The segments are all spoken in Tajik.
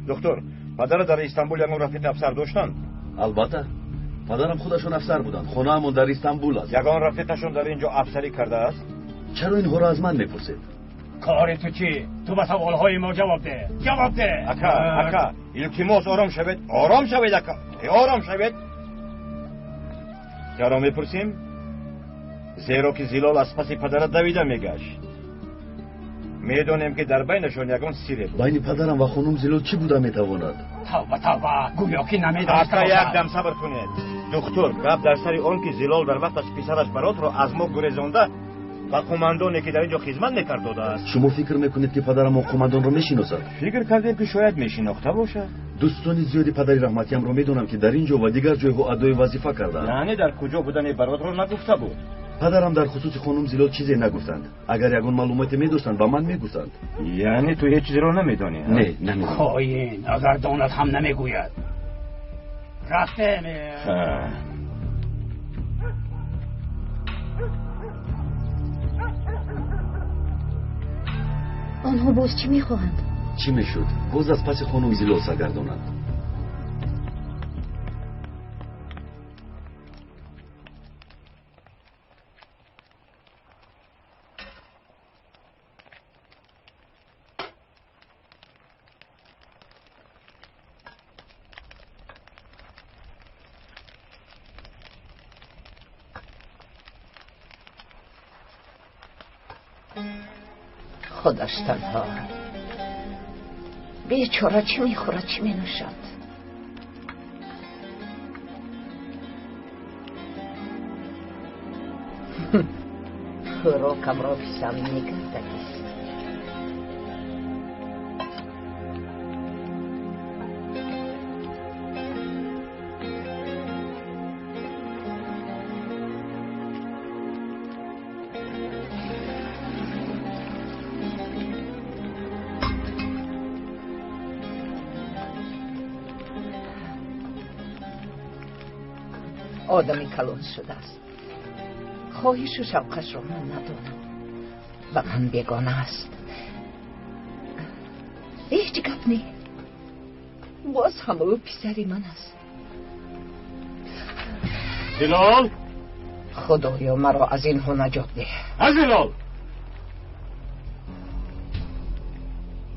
Доктор, падара дар Истанбул ягон рафиқи афсар доштанд? Албатта, падарам худашон афсар буданд. Хонаамон дар Истанбул аст. Ягон рафиқашон дар ин ҷо афсарӣ кардааст? Чаро инҳоро аз ман мепурсед? Кори ту чӣ? Ту ба саволҳои мо ҷавоб деҳ. Ҷавоб деҳ. Ака, ака, илтимос, ором шавед. Ором шавед, ака. Ором шавед. Чаро мепурсем? Зеро ки Зилол аз паси падара давида мегашт. Медонем ки дар байнашон ягон сире буд. Байни падарам ва хонум Зилол чӣ буда метавонад? Тавба, тавба, гӯё ки намедониста. Ака, як дам сабр кунед. Духтур, гап дар сари он ки Зилол дар вақташ писараш Баротро аз мо гурезонда ба қумандоне ки дар ин ҷо хизмат мекард додааст. Шумо фикр мекунед ки падарам он қумандонро мешиносад? Фикр кардем ки шояд мешинохта бошад. Дӯстони зиёди падари раҳматиамро медонам ки дар ин ҷо ва дигар ҷойҳо адои вазифа кардаанд. Яъне дар куҷо будани Баротро нагуфта буд? Падарам дар хусуси хонум Зилол чизе нагуфтанд. Агар ягон маълумоте медоштанд, ба ман мегуфтанд. Яъне ту ҳеҷ чизеро намедонӣ? Не, намедонам. Хоин, агар донад ҳам намегӯяд. Рафтем. Онҳо боз чӣ мехоҳанд? Чӣ мешуд? Боз аз паси хонум Зилол саргардонанд. Худаш танҳо бечора чӣ мехӯрад, чӣ менӯшад? Хӯрокамро писанд мекардагист. Одами калон шудааст. Хоҳишу шавқашро ман надонам. Ба ман бегона аст. Ҳеҷ гап не. Боз ҳам ӯ писари ман аст. Зилол! Худоё, маро аз инҳо наҷот деҳ. Зилол!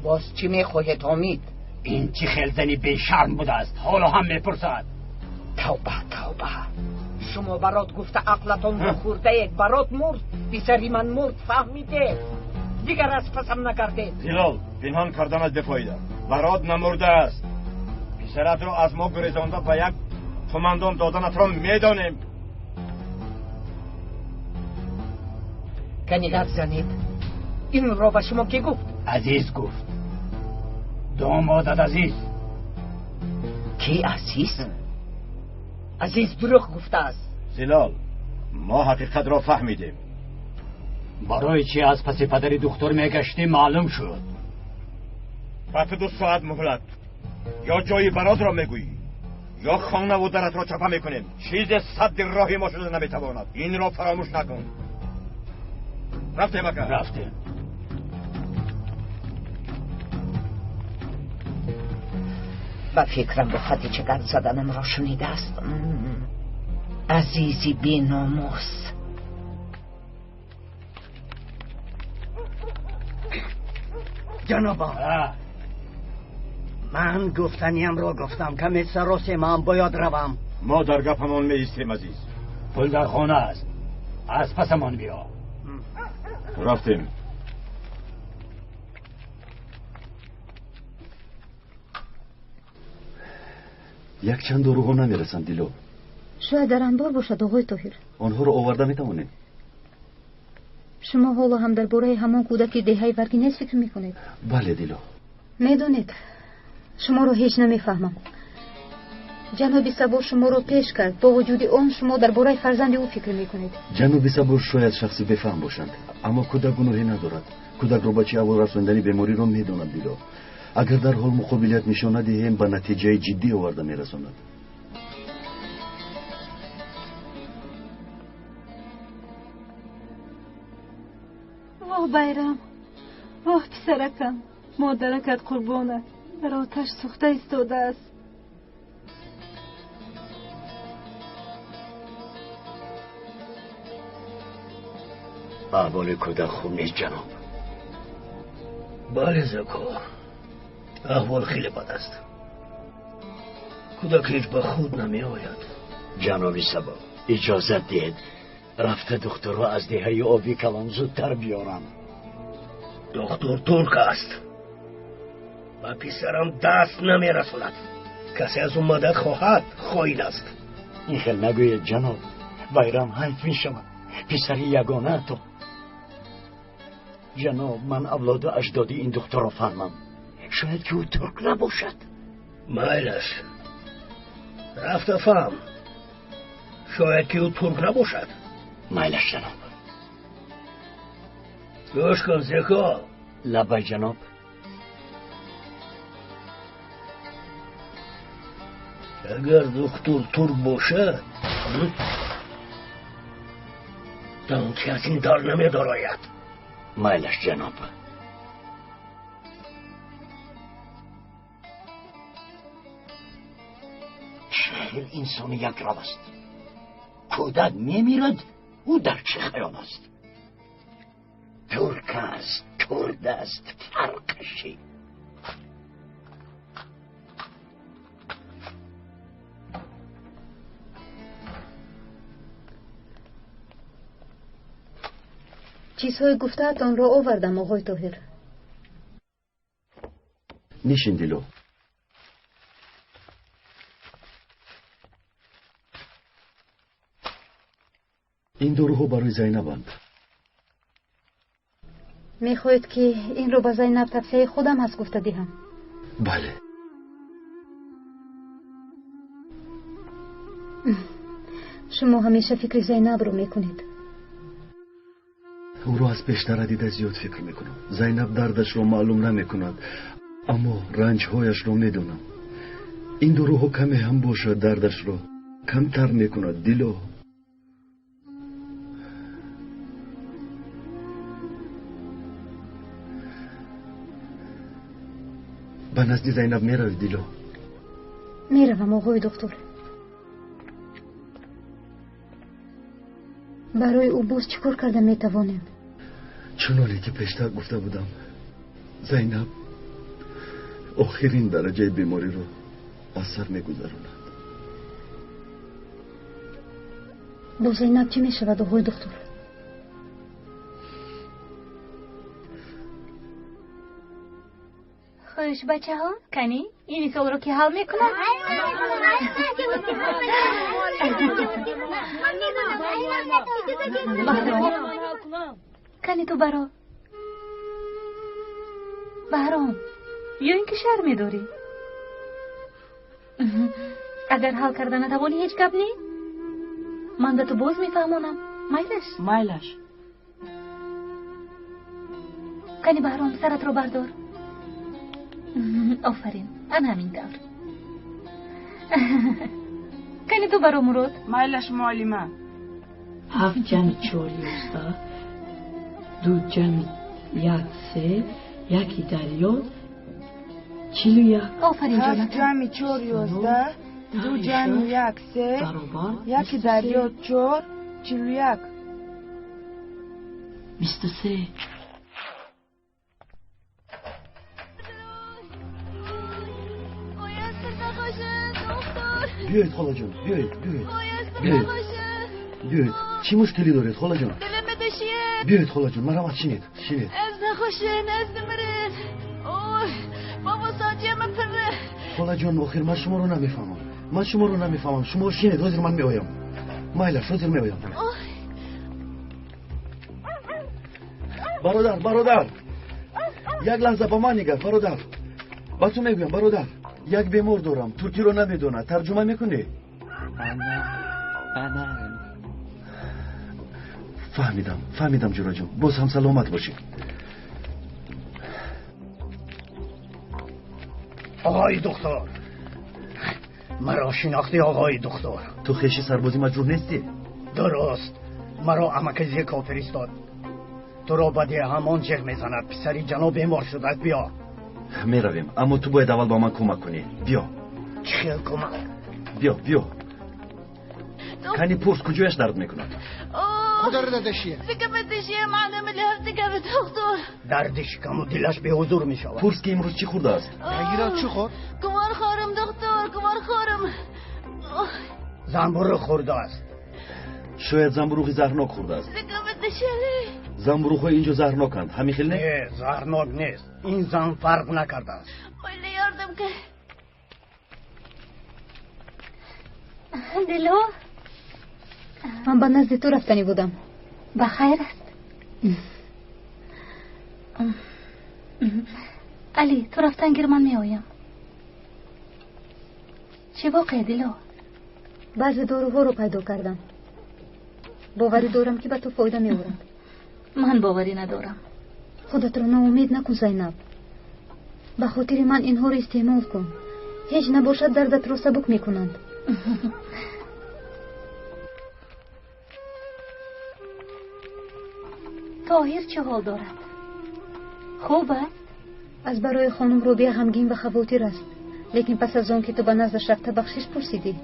Боз чӣ мехоҳед, Ҳомид? Ин чӣ хел зани бешарм будааст? Ҳоло ҳам мепурсад. Тавба, тавба. Шумо Барот гуфта ақлатонро хӯрдаед. Барот мурд, писари ман мурд, фаҳмидед? Дигар аз пасам нагардед. Зилол, пинҳон карданат бефоида. Барот намурдааст. Писаратро аз мо гурезонда ба як қумандон доданатро медонем. Кани гап занед. Инро ба шумо кӣ гуфт? Азиз гуфт. Домодат Азиз. Кӣ Азиз? Азиз дурӯғ гуфтааст. Зилол, мо ҳақиқатро фаҳмидем. Барои чӣ аз паси падари духтур мегаштӣ маълум шуд. Ба ту 2 соат муҳлат. Ё ҷои Баротро мегӯӣ, ё хонаву даратро чапа мекунем. Чизе садди роҳи мо шуда наметавонад. Инро фаромӯш накун. Рафтем, ака. Рафтем. Ба фикрам бо Хадича гап заданамро шунидааст. Азизи беномус. Ҷанобо, ман гуфтаниямро гуфтам. Каме саросемам, бояд равам. Мо дар гапамон меистем, азиз. Пул дар хона аст. Аз пасамон биё. Рафтем. Якчанд доруҳо намерасанд, Дило. Шояд дар анбор бошад, оғои Тоҳир. Онҳоро оварда метавонем. Шумо ҳоло ҳам дар бораи ҳамон кӯдаки деҳаи Варгинес фикр мекунед? Бале, Дило. Медонед, шуморо ҳеҷ намефаҳмам. Ҷаноби Сабур шуморо пеш кард. Бо вуҷуди он шумо дар бораи фарзанди ӯ фикр мекунед. Ҷаноби Сабур шояд шахси бефаҳм бошанд, аммо кӯдак гуноҳе надорад. Кӯдакро ба чӣ аҳвол расондани бемориро медонад, Дило. Агар дар ҳол муқобилият нишон надиҳем, ба натиҷаи ҷиддӣ оварда мерасонад. Воҳ, Байрам, воҳ, писаракам, модаракат қурбонат. Дар оташ сӯхта истодааст. Аҳволи кӯдак хуб нест, ҷаноб. Бале, Зеко, аҳвол хеле бад аст. Кӯдак ҳеҷ ба худ намеояд. Ҷаноби Сабо, иҷозат диҳед рафта духтурро аз деҳаи оби калон зудтар биёрам. Духтур турк аст. Ба писарам даст намерасонад. Касе аз ӯ мадад хоҳад, хоин аст. Ин хел нагӯед, ҷаноб. Вайрам ҳайф мешавад. Писари ягонаатон. Ҷаноб, ман авлоду аҷдоди ин духтурро фаҳмам. Шояд ки ӯ турк набошад. Майлаш, рафта фаҳм. Шояд ки ӯ турк набошад. Майлаш, ҷаноб. Гӯш кун, Зеко. Лаббай, ҷаноб. Агар духтур турк бошад, дон ки аз ин дар намедарояд. Майлаш, ҷаноб. Чӣ хел инсони якрав аст. Кӯдак мемирад, ӯ дар чӣ хаёл аст? Турк аст, курд аст, фарқаш чӣ? Чизҳои гуфтаатонро овардам, оғои Тоҳир. Нишин, Дило. Ин доруҳо барои Зайнабанд. Мехоҳед, ки инро ба Зайнаб тавсияи худам ҳаст гуфта диҳам? Бале. Шумо ҳамеша фикри Зайнабро мекунед. Ӯро аз пештара дида зиёд фикр мекунам. Зайнаб дардашро маълум намекунад, аммо ранҷҳояшро медонам. Ин доруҳо каме ҳам бошад дардашро камтар мекунад, Дило. Ба назди Зайнаб меравӣ, Дило? Меравам, оғои духтур. Барои ӯ боз чӣ кор карда метавонем? Чуноне ки пештар гуфта будам, Зайнаб охирин дараҷаи бемориро аз сар мегузаронад. Бо Зайнаб чӣ мешавад, оғои духтур? Хуш, бачаҳо, кани ин мисолро ки ҳал мекунад? Баҳром, кани ту баро. Баҳром, ё ин ки шарм медорӣ? Агар ҳал карда натавонӣ, ҳеҷ гап не? Ман ба ту боз мефаҳмонам. Майлаш? Майлаш. Кани Баҳром, саратро бардор. Офарин, ана ҳамин тавр. Кани ту баро, Мурод. Майлаш, муаллима. 7 ҷамъи 4 11, 2 ҷамъи 1 3, 1 дар ёд 41. Офарин, 7 ҷамъи 4 11, 2 ҷамъи 1 3, 1 дар ёд 4 41. 23. Биёед, холаҷон, биёед, биёед, биёед, биёед. Чӣ мушкилӣ доред, холаҷон? Биёед, холаҷон, марҳамат, шинед, шинед. Холаҷон, охир ман шуморо намефаҳмам. Ман шуморо намефаҳмам. Шумо шинед, ҳозир ман меоям. Майлаш, ҳозир меоям. Бародар, бародар, як лаҳза ба ман нигар, бародар. Ба ту мегӯям, бародар. Як бемор дорам, туркиро намедонад. Тарҷума мекунӣ? Фаҳмидам, фаҳмидам, ҷураҷон. Боз ҳам саломат бошӣ. Оғои духтур, маро шинохтӣ, оғои духтур? Ту хеши сарбози маҷрӯҳ нестӣ? Дуруст, маро амаки Зеко фиристод. Туро ба деҳа ҳамон ҷеғ мезанад. Писари ҷаноб бемор шудааст, биё. Меравем, аммо ту бояд аввал ба ман кӯмак кунӣ. Биё. Чӣ хел кӯмак? Биё, биё. Кани пурс, куҷояш дард мекунад? Дарди шикаму дилаш беҳузур мешавад. Пурс, ки имрӯз чӣ хӯрдааст? Чӣ хӯрд? Кумархорам, доктор, кумархорам. Занбуруғ хӯрдааст. Шояд занбуруғи заҳрнок хӯрдааст. Занбуруғҳои инҷо заҳрноканд, ҳамин хел не? Не, заҳрнок нест. Ин зан фарқ накардааст. Дило, ман ба назди ту рафтанӣ будам. Ба хайр аст? Али, ту рафтан гир, ман меоям. Чӣ воқеа, Дило? Баъзе доруҳоро пайдо кардам. Боварӣ дорам, ки ба ту фоида меорад. Ман боварӣ надорам. Худатро ноумед накун, Зайнаб. Ба хотири ман инҳоро истеъмол кун. Ҳеҷ набошад, дардатро сабук мекунанд. Тоҳир чӣ ҳол дорад? Хуб аст? Аз барои хонум Рубия ғамгин ва хавотир аст. Лекин пас аз он ки ту ба наздаш рафта бахшиш пурсидӣ,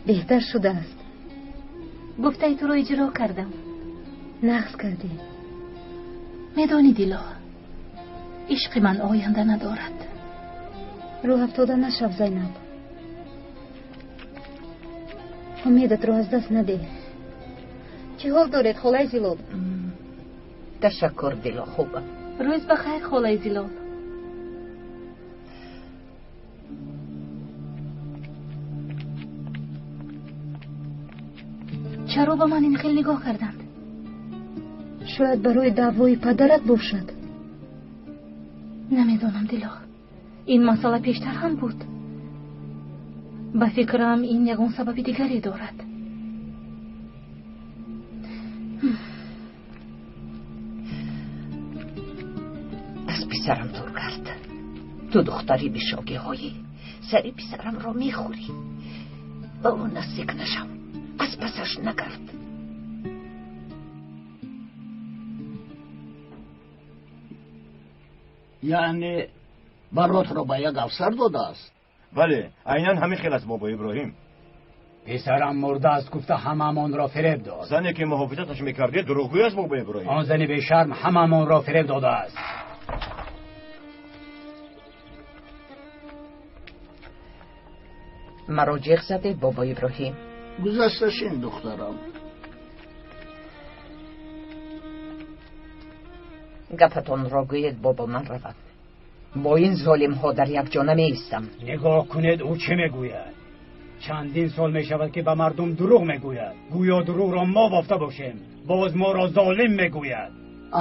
беҳтар шудааст. Гуфтаи туро иҷро кардам. Нағз кардӣ. Медонӣ, Дило, ишқи ман оянда надорад. Рӯҳ афтода нашав, Зайнаб. Умедатро аз даст надеҳ. Чӣ ҳол доред, холаи Зилол? Ташаккур, Дило, хубам. Рӯз ба хайр, холаи Зилол. Чаро ба ман ин хел нигоҳ карданд? Шояд барои даъвои падарат бошад. Намедонам, Дило. Ин масъала пештар ҳам буд. Ба фикрам, ин ягон сабаби дигаре дорад. Аз писарам дур кард. Ту духтари бишогиҳоӣ, сари писарамро мехӯрӣ. Ба ӯ наздик нашав, аз пасаш нагард. Яъне баротро ба як афсар додааст? Бале, айнан ҳамин хел аст, бобо Иброҳим. Писарам мурдааст гуфта ҳамамонро фиреб дод. Зане ки муҳофизаташ мекардед дурӯғгӯй аст, бобо Иброҳим. Он зани бешарм ҳамамонро фиреб додааст. Маро ҷеғ задед, бобо Иброҳим? Гузашташин, духтарам. Гапатонро гӯед, бобо, ман равам. Бо ин золимҳо дар як ҷо намеистам. Нигоҳ кунед, ӯ чӣ мегӯяд. Чандин сол мешавад, ки ба мардум дурӯғ мегӯяд. Гӯё дурӯғро мо бофта бошем. Боз моро золим мегӯяд.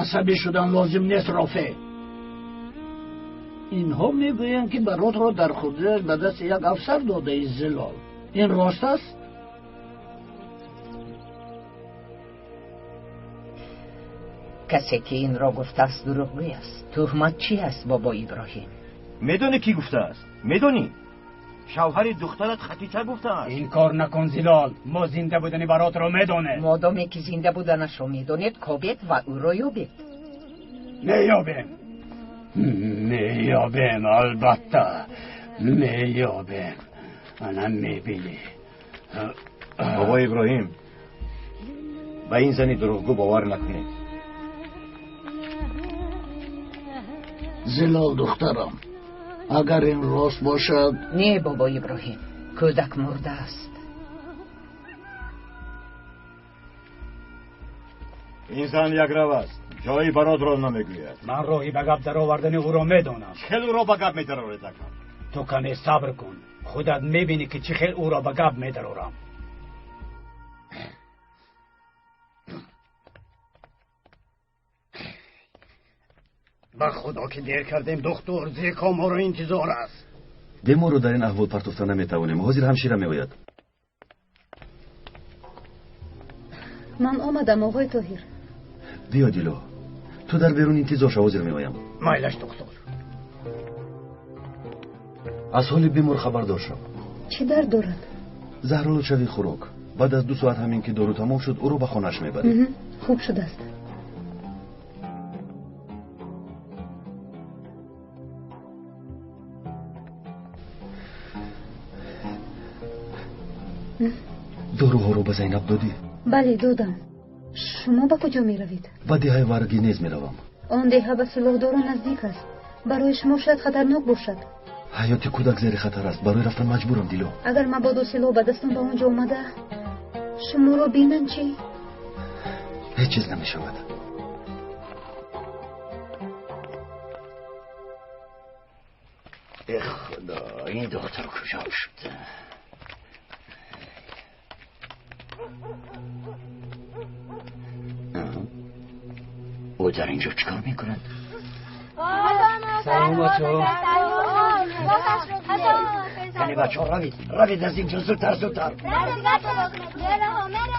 Асабӣ шудан лозим нест, Рофеъ. Инҳо мегӯянд, ки баротро дар хурдиаш ба дасти як афсар додаи, Зилол. Ин рост аст? Касе ки инро гуфтааст дурӯғгӯй аст. Туҳмат чӣ аст, бобо Иброҳим? Медонӣ, кӣ гуфтааст? Медонӣ? Шавҳари духтарат Хатича гуфтааст. Ин кор накун, Зилол. Мо зинда будани баротро медонем. Модоме ки зинда буданашро медонед, кобед ва ӯро ёбед. Меёбем, меёбем, албатта меёбем. Ана мебинӣ. Бобо Иброҳим, ба ин зани дурӯғгӯ бовар накунед. Зилол, духтарам, агар ин рост бошад. Не, бобо Иброҳим, кӯдак мурдааст. Ин зан якрав аст, ҷои бародро намегӯяд. Ман роҳи ба гап даровардани ӯро медонам. Чӣ хел ӯро ба гап медароред, ака? Ту каме сабр кун, худат мебинӣ, ки чӣ хел ӯро ба гап медарорам. Ба худо ки дер кардем, духтур. Зеко моро интизор аст. Беморро дар ин аҳвол партофта наметавонем. Ҳозир ҳамшира меояд. Ман омадам, оғои Тоҳир. Биё, Дило, ту дар берун интизор шав, ҳозир меоям. Майлаш, духтур. Аз ҳоли бемор хабардор шав. Чӣ дард дорад? Заҳролудшавии хӯрок. Баъд аз 2 соат ҳамин ки дору тамом шуд, ӯро ба хонааш мебарем. Хуб шудааст. Доруҳоро ба Зайнаб додӣ? Бале, додам. Шумо ба куҷо меравед? Ба деҳаи Варгинез меравам. Он деҳа ба силоҳдорон наздик аст. Барои шумо шояд хатарнок бошад. Ҳаёти кӯдак зери хатар аст. Барои рафтан маҷбурам, Дило. Агар мабодо силоҳ ба дастон ба он ҷо омада шуморо бинанд чӣ? Ҳеҷ чиз намешавад. Э худо, ин духтар куҷо шуд? Ӯ дар инҷо чӣ кор мекунад? Салом бачаҳо. Яъне бачаҳо, равед, равед аз инҷо, зудтар, зудтар.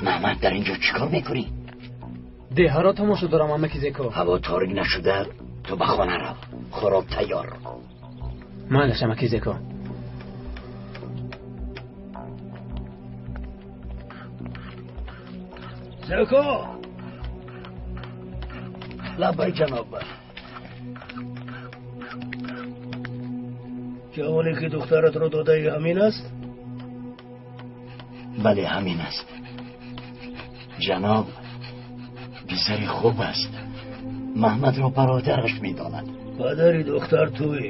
Маҳмад, дар инҷо чӣ кор мекунӣ? Деҳаро тамошо дорам, амаки Зеко. Ҳаво торик нашуда, ту ба хона рав, хӯрок тайёр. Майлаш, амаки Зеко. Зеко! Лаббай, ҷаноб. Ҷавоне ки духтаратро додаи ҳамин аст? Бале, ҳамин аст. Ҷаноб, писари хуб аст. Маҳмадро бародараш медонад. Падари духтар туӣ,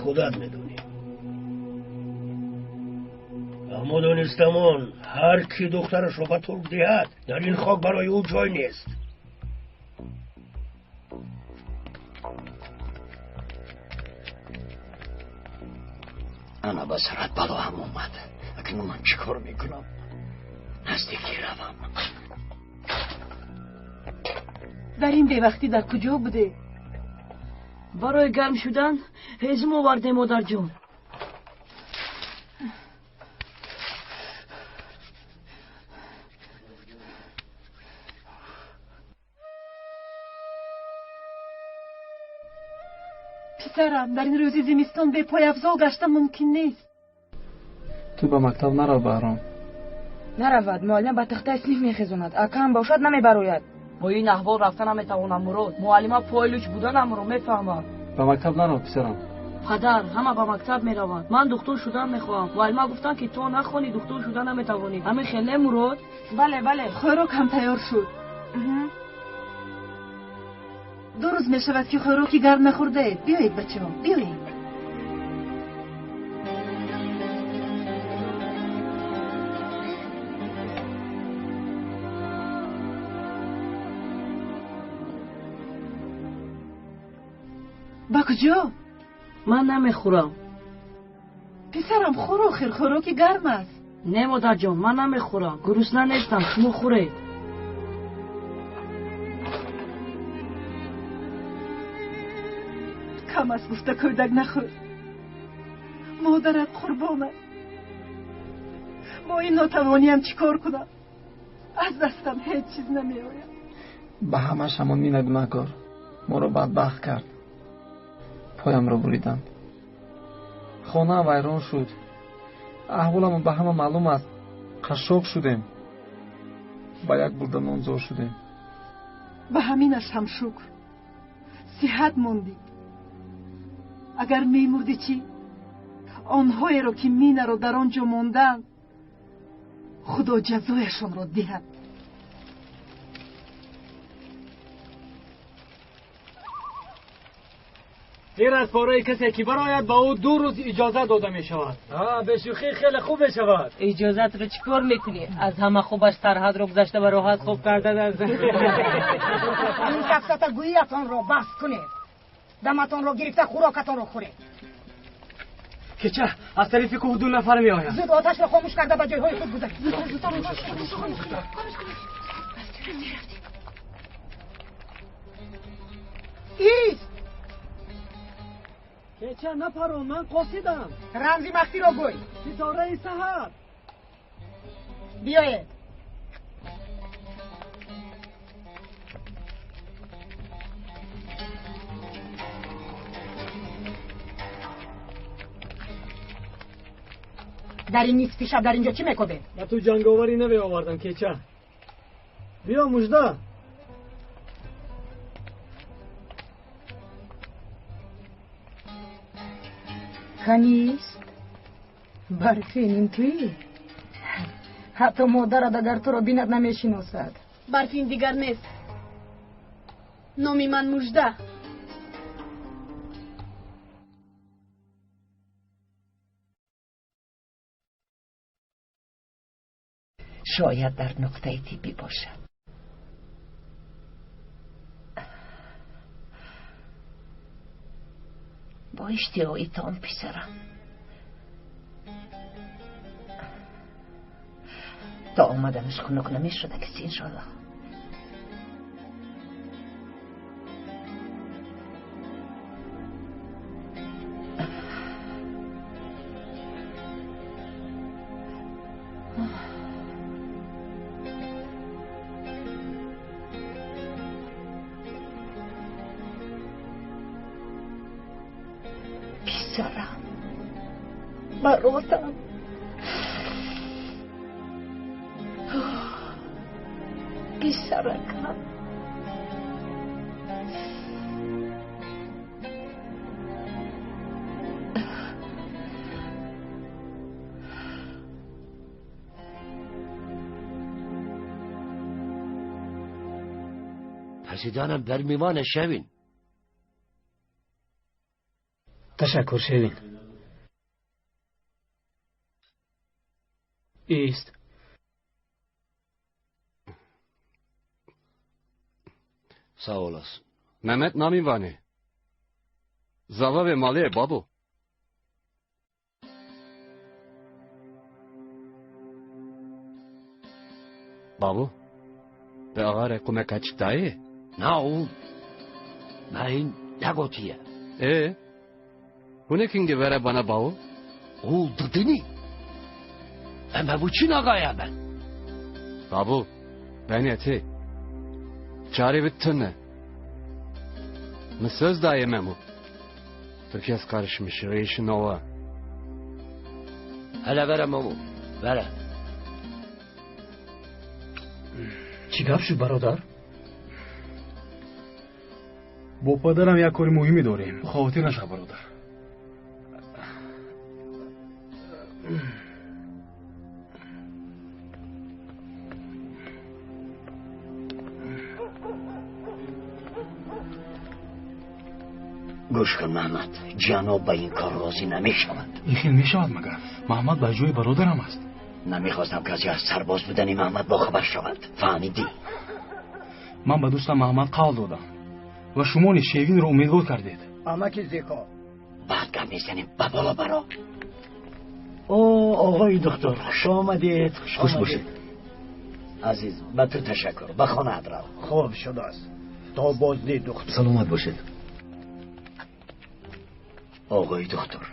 худат медонӣ. Аммо донистамон, ҳар ки духтарашро ба турк диҳад, дар ин хок барои ӯ ҷой нест. Ана ба сарат бало ҳам омад. Акнун ман чӣ кор мекунам? Наздикӣ равам. Дар ин бевақтӣ дар куҷо будӣ? Барои гарм шудан ҳезум овардем, модарҷон. Писарам, дар ин рӯзи зимистон бепойафзол гаштан мумкин нест. Ту ба мактаб нарав, Баҳром. Наравад, муаллима ба тахтаи синф мехезонад. Акам бошад, намебарояд. Бо ин аҳвол рафта наметавонам, Мурод. Муаллима пойлуч буданамро мефаҳмад. Ба мактаб нарав, писарам. Падар, ҳама ба мактаб мераванд. Ман духтур шудан мехоҳам. Муаллима гуфтанд, ки то нахонӣ духтур шуда наметавонӣ. Ҳамин хел не, Мурод? Бале, бале, хӯрок ҳам тайёр шуд. Ду рӯз мешавад, ки хӯроки гарм нахӯрдаед. Биёед, бачаҳо, биёед. Ба куҷо? Ман намехӯрам. Писарам, хӯр, охир хӯроки гарм аст. Не, модарҷон, ман намехӯрам. Гурусна нестам, шумо хӯред. Кам аст гуфта кӯдак нахӯр. Модарат қурбонат. Бо ин нотавониям чӣ кор кунам? Аз дастам ҳеҷ чиз намеояд. Ба ҳамаш ҳамон Мина гунаҳкор. Моро бадбахт кард. Поямро буриданд. Хонаам вайрон шуд. Аҳволамон ба ҳама маълум аст. Қашшоқ шудем. Ба як бурда нон зор шудем. Ба ҳаминаш ҳам шукр. Сиҳат мондӣ. Агар мемурдӣ чӣ? Онҳоеро, ки Минаро дар он ҷо монданд, Худо ҷазояшонро диҳад. Зер аз пораи касе ки барояд, ба ӯ 2 рӯз иҷозат дода мешавад. Бешӯхӣ хеле хуб мешавад. Иҷозатро чӣ кор мекунӣ? Аз ҳама хубаш сарҳадро гузашта ба роҳат хоб кардан аст. Ин сафсатагӯиятонро бас кунед. Даматонро гирифта хӯрокатонро хӯред. Кеча, аз тарафи кӯҳ 2 нафар меоянд. Зуд оташро хомӯш карда ба ҷойҳои худ гузаред. Ист! Кеча, напарон, ман қосидам. Рамзи махфиро гӯй. Ситораи саҳар. Биёед. Дар ин нисфи шаб дар инҷо чӣ мекобед? Ба ту ҷанговари наве овардам, Кеча. Биё, мужда. Канист? Барфинин туӣ? Ҳатто модарат агар туро бинад намешиносад. Барфин дигар нест. Номи ман Мужда. Шояд дар нуқтаи тиббӣ бошад. Бо иштиҳои том, писарам. То омаданаш хунук намешуда киси, иншоаллоҳ. Писарам, баротам. Писаракам. Пасиданам дар мемона шавин. Ташаккур, Шевин. Ист. Sağ olasın. Mehmet Namivani. Zava ve Maliye babu. Babu. Be ağare kume kaç dayı? Na oğul. Ben nagotiye. Bu ne kingi vere bana babu? Oğul dedini. Ama bu çin ağaya ben. Babu. Ben yeti. Çare bittin. Mı söz dahi memu. Türkiye karışmış. Reişin ova. Hele vere mamu. Vere. Чӣ гап шуд, бародар? Бо падарам як кори муҳиме дорем. Хотир нашав, бародар. Гӯш кун, Маҳмад, ҷаноб ба ин кор розӣ намешавад. Ин хел мешавад магар? Маҳмад ба ҷои бародарам аст. Намехостам касе аз сарбоз будани Маҳмад бохабар шавад. Фаҳмидӣ? Ман ба дӯстам Маҳмад қавл додам ва шумо низ Шевинро умедвор кардед. Амаки Зеко. Баъд гап мезанем. Ба боло баро. О, оғои доктор, хуш омадед. Хуш бошед. Азиз, ба ту ташаккур. Ба хонаат рав. Хуб шудааст. То боздид, доктор. Саломат бошед. Оғои доктор,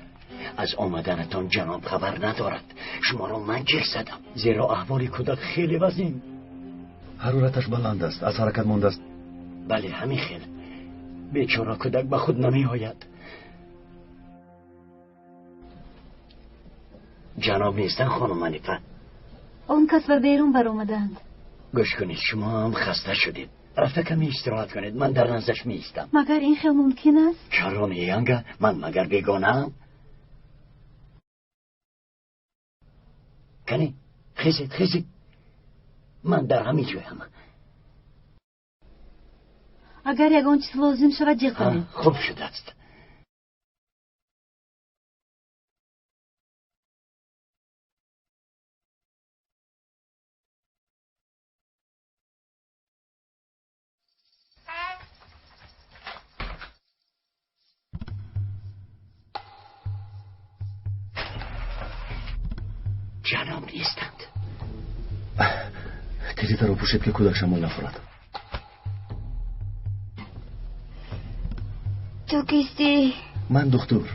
аз омаданатон ҷаноб хабар надорад. Шуморо ман ҷеғ задам, зеро аҳволи кӯдак хеле вазин. Ҳарораташ баланд аст, аз ҳаракат мондааст. Бале, ҳамин хел. Бечора кӯдак ба худ намеояд. Ҷаноб нестанд, хонум Манифа? Он кас ба берун баромаданд. Гӯш кунед, шумо ҳам хаста шудед. Рафта каме истироҳат кунед, ман дар наздаш меистам. Магар ин хел мумкин аст? Чаро не, янга? Ман магар бегонаам? Кани, хезед, хезед. Ман дар ҳамин ҷоям. Агар ягон чиз лозим шавад, ҷеғ занед. Хуб шудааст. Ҷаноб нестанд. Тирезаро пӯшед, ки кӯдак шамол нахӯрад. Ту кистӣ? Ман духтур.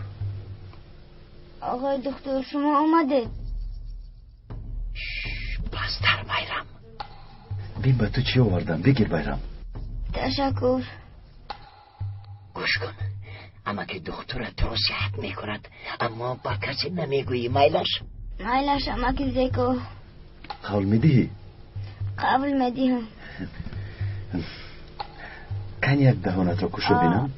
Оғои духтур, шумо омадед? Пастар, Байрам. Бин, ба ту чӣ овардам. Бигир, Байрам. Ташаккур. Гӯш кун, амаки духтурат туро сиҳат мекунад, аммо ба касе намегӯӣ, майлаш? Майлаш, амаки Зеко. Қавл медиҳӣ? Қавл медиҳам. Кани як даҳонатро кушо бинам.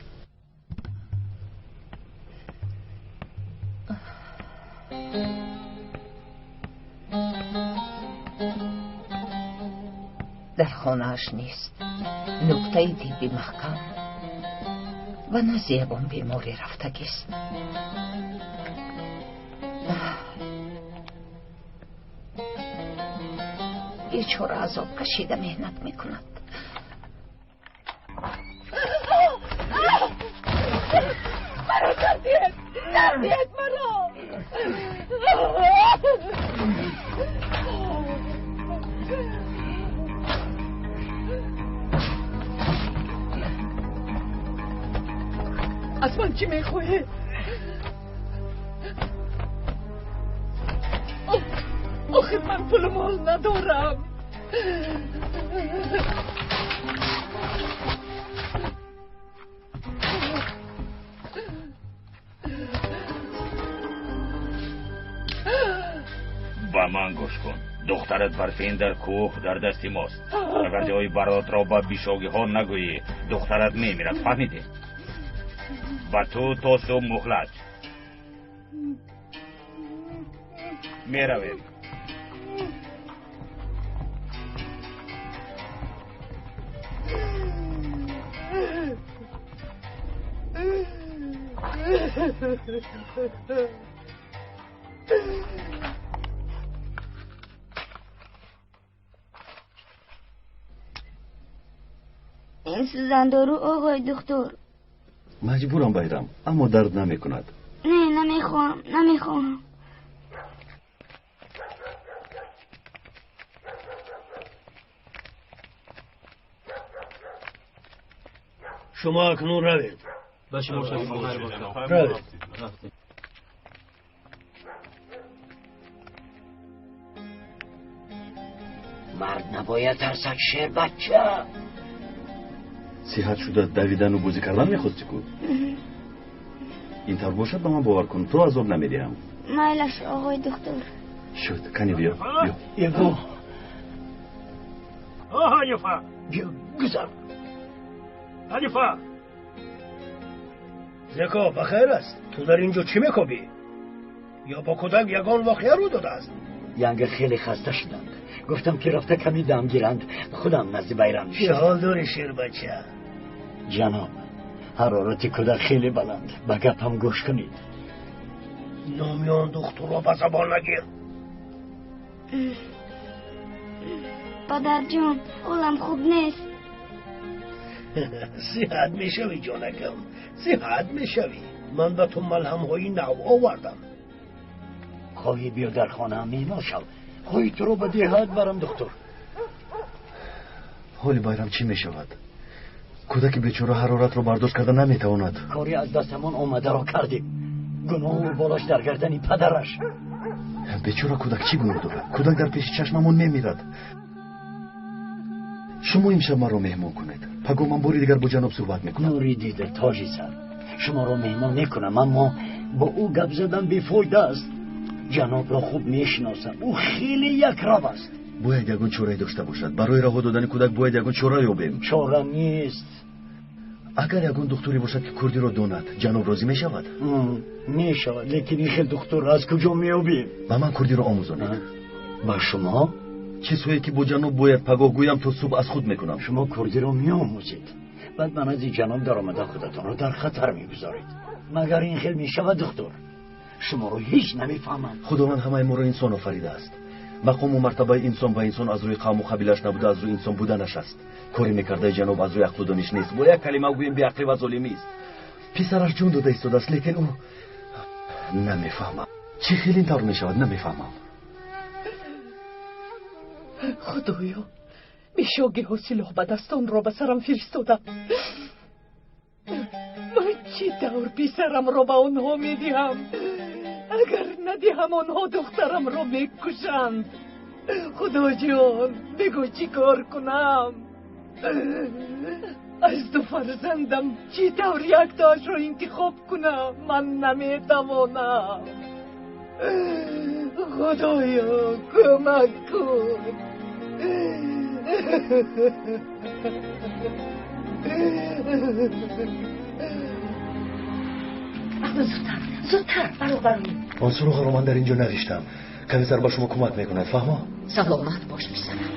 хонааш нест. Нуқтаи тибби маҳкам ба назди ягон беморӣ рафтагист. Бечора азоб кашида меҳнат мекунад. Маро тардиҳед! Тардиҳед маро! Аз ман чӣ мехоҳед? Охир ман пулу мол надорам. Ба ман гӯш кун. Духтарат Барфин дар кӯҳ дар дасти мост. Агар ҷои баротро ба бишогиҳо нагӯӣ, духтарат мемирад. Фаҳмидӣ? Ба ту то субҳ муҳлат. Меравем. Ин сӯзандору оғои духтур. Маҷбурам Байрам, аммо дард намекунад. Не, намехоҳам, намехоҳам. Шумо акнун равед. Ба шумо равед. Мард набояд тарсад, шербача. Сиҳат шуда давидану бозӣ кардан мехости ку? Ин тавр бошад, ба ман бовар кун, туро азоб намедиҳам. Майлаш, оғои духтур. Шуд, кани биё, биё. Его. О, Ҳанифа! Биё, гузар. Ҳанифа! Зеко, ба хайр аст? Ту дар ин ҷо чӣ мекобӣ? Ё бо кӯдак ягон воқеа рӯ додааст? Янга хеле хаста шуданд. Гуфтам ки рафта ками дам гиранд. Худам назди Байрам Чӣ ҳол дорӣ, шербача? Ҷаноб, ҳарорати кӯдак хеле баланд. Ба гапам гӯш кунед. Номи он духтурро ба забон нагир. Падарҷон, ҳолам хуб нест. Сиҳат мешавӣ, ҷонакам, сиҳат мешавӣ. Ман ба ту малҳамҳои нав овардам. Хоҳӣ биё дар хонаам меҳмон шав, хоҳӣ туро ба деҳат барам, духтур. Ҳоли Байрам чӣ мешавад? Кӯдаки бечора ҳароратро бардошт карда наметавонад. Кори аз дастамон омадаро кардем. Гуноҳу болаш дар гардани падараш. Бечора кӯдак чӣ гуноҳ дорад? Кӯдак дар пеши чашмамон мемирад. Шумо имшаб маро меҳмон кунед. Пагоҳ ман бори дигар бо ҷаноб суҳбат мекунам. Нури дида, тоҷи сар, шуморо меҳмон мекунам, аммо бо ӯ гап задан бефоида аст. Ҷанобро хуб мешиносам, ӯ хеле якрав аст. Бояд ягон чорае дошта бошад. Барои раҳо додани кӯдак бояд ягон чора ёбем. Чора нест. Агар ягон духтуре бошад, ки курдиро донад, ҷаноб розӣ мешавад? Мешавад, лекин ин хел духтур аз куҷо меёбем? Ба ман курдиро омӯзонед. Ба шумо? Чизҳое ки бо ҷаноб бояд пагоҳ гӯям, то субҳ аз худ мекунам. Шумо курдиро меомӯзед, баъд ба назди ҷаноб даромада худатонро дар хатар мегузоред. Магар ин хел мешавад, духтур? Шуморо ҳеҷ намефаҳмам. Худованд ҳамаи моро инсон офаридааст. Мақому мартабаи инсон ба инсон аз рӯи қавму қабилаш набуда, аз рӯи инсон буданаш аст. Кори мекардаи ҷаноб аз рӯи ақлу дониш нест. Бо як калима гӯем, беақлӣ ва золимист. Писараш ҷон дода истодааст, лекин ӯ намефаҳмам. Чӣ хел ин тавр мешавад, намефаҳмам. Худоё, бешогиҳо силоҳ ба дастонро ба сарам фиристода. Ман чӣ тавр писарамро ба онҳо медиҳам? Агар надиҳам, онҳо духтарамро мекушанд. Худоҷон, бигӯ чӣ кор кунам? Аз ду фарзандам чӣ тавр яктоашро интихоб кунам? Ман наметавонам. Худоё, кӯмак кун. Зудтар, зудтар, баробар. Он суроғаро ман дар ин ҷо навиштам. Каме сар ба шумо кӯмак мекунад, фаҳмо? Саломат бош, писарам.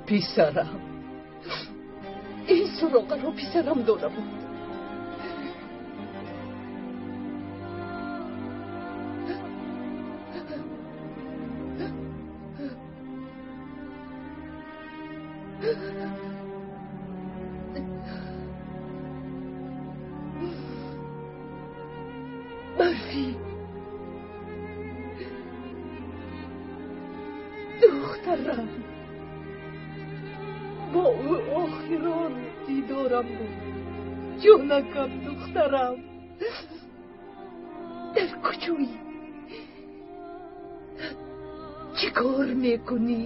Писарам, ин суроғаро писарам дода буд. Барфи, духтарам, бо ӯ охирон дидорам буд. Ҷонакам, духтарам, дар куҷоӣ? Чӣ кор мекунӣ?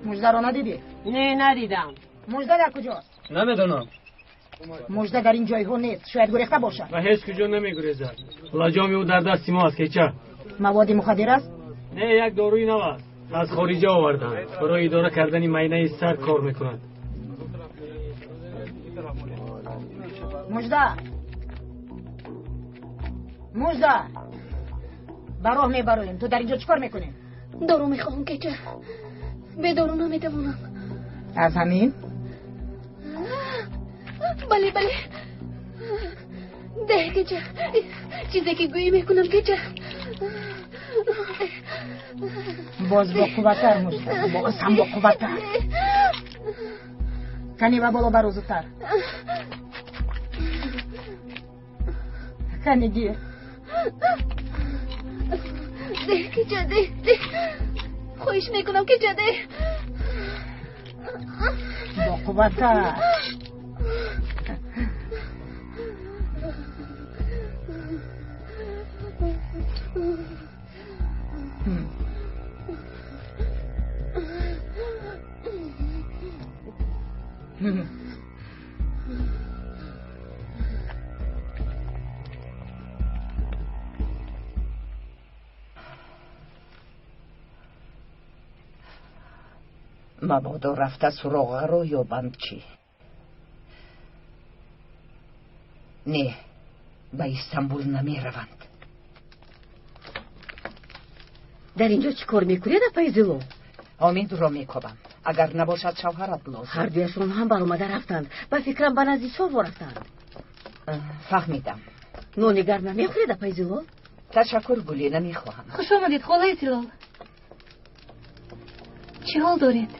Муждаро надидӣ? Не, надидам. Мужда дар куҷост? Намедонам. Мужда дар ин ҷойҳо нест, шояд гурехта бошад. Ва ҳеҷ куҷо намегурезад. Лаҷоми ӯ дар дасти мо аст, кеча. Маводи мухаддир аст? Не, як доруи нав аст. Аз хориҷа оварданд. Барои идора кардани майнаи сар кор мекунад. Мужда, Мужда, ба роҳ мебароем. Ту дар ин ҷо чӣ кор мекунӣ? Дору мехоҳам, кеча. Бе дору наметавонам. Аз ҳамин? Бале, бале. Деҳ, кеча. Чизе ки гӯӣ мекунам, кеча. Боз бо қувваттар, Мужда, боз ҳам бо қувваттар. Кани ба боло баро зудтар. Кани гир. Деҳ, кеча, деҳ, деҳ. Хоҳиш мекунам, кеча, деҳ. Бо қувваттар. Мабодо рафта суроғаро ёбанд чӣ? Не, ба Истанбул намераванд. Дар инҷо чӣ кор мекунед, апаи Зилол? Омидро мекобам. Агар набошад, шавҳарат лозим. Ҳардуяшон ҳам баромада рафтанд. Ба фикрам, ба назди чорво рафтанд. Фаҳмидам. Нони гарм намехӯред, апаи Зилол? Ташаккур, Гулӣ, намехоҳам. Хуш омадед, холаи Зилол. Чӣ ҳол доред?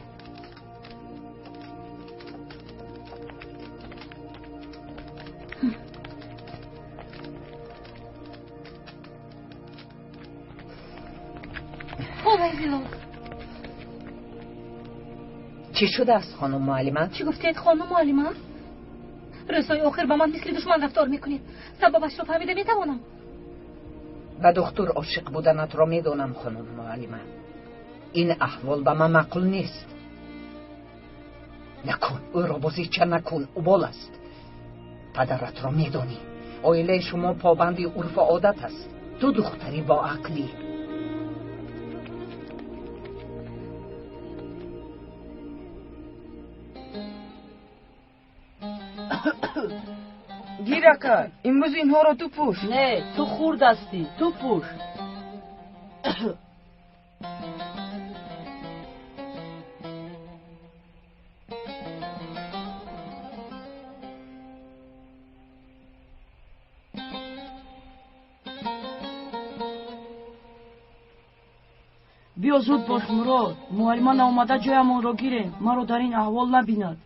Холаи Зилол. Чӣ шудааст, хонум муаллима? Чӣ гуфтед, хонум муаллима? Рӯзҳои охир ба ман мисли душман рафтор мекунед. Сабабашро фаҳмида метавонам. Ба духтур ошиқ буданатро медонам, хонум муаллима. Ин аҳвол ба ман маъқул нест. Накун, ӯро бозича накун, убол аст. Падаратро медонӣ. Оилаи шумо побанди урфу одат аст. Ту духтари боақлӣ. Гир, ака, имрӯз инҳоро ту пӯш. Не, ту хурд ҳастӣ, ту пӯш. Биё зуд бош, Мурод. Муаллима наомада ҷоямонро гирем. Маро дар ин аҳвол набинад.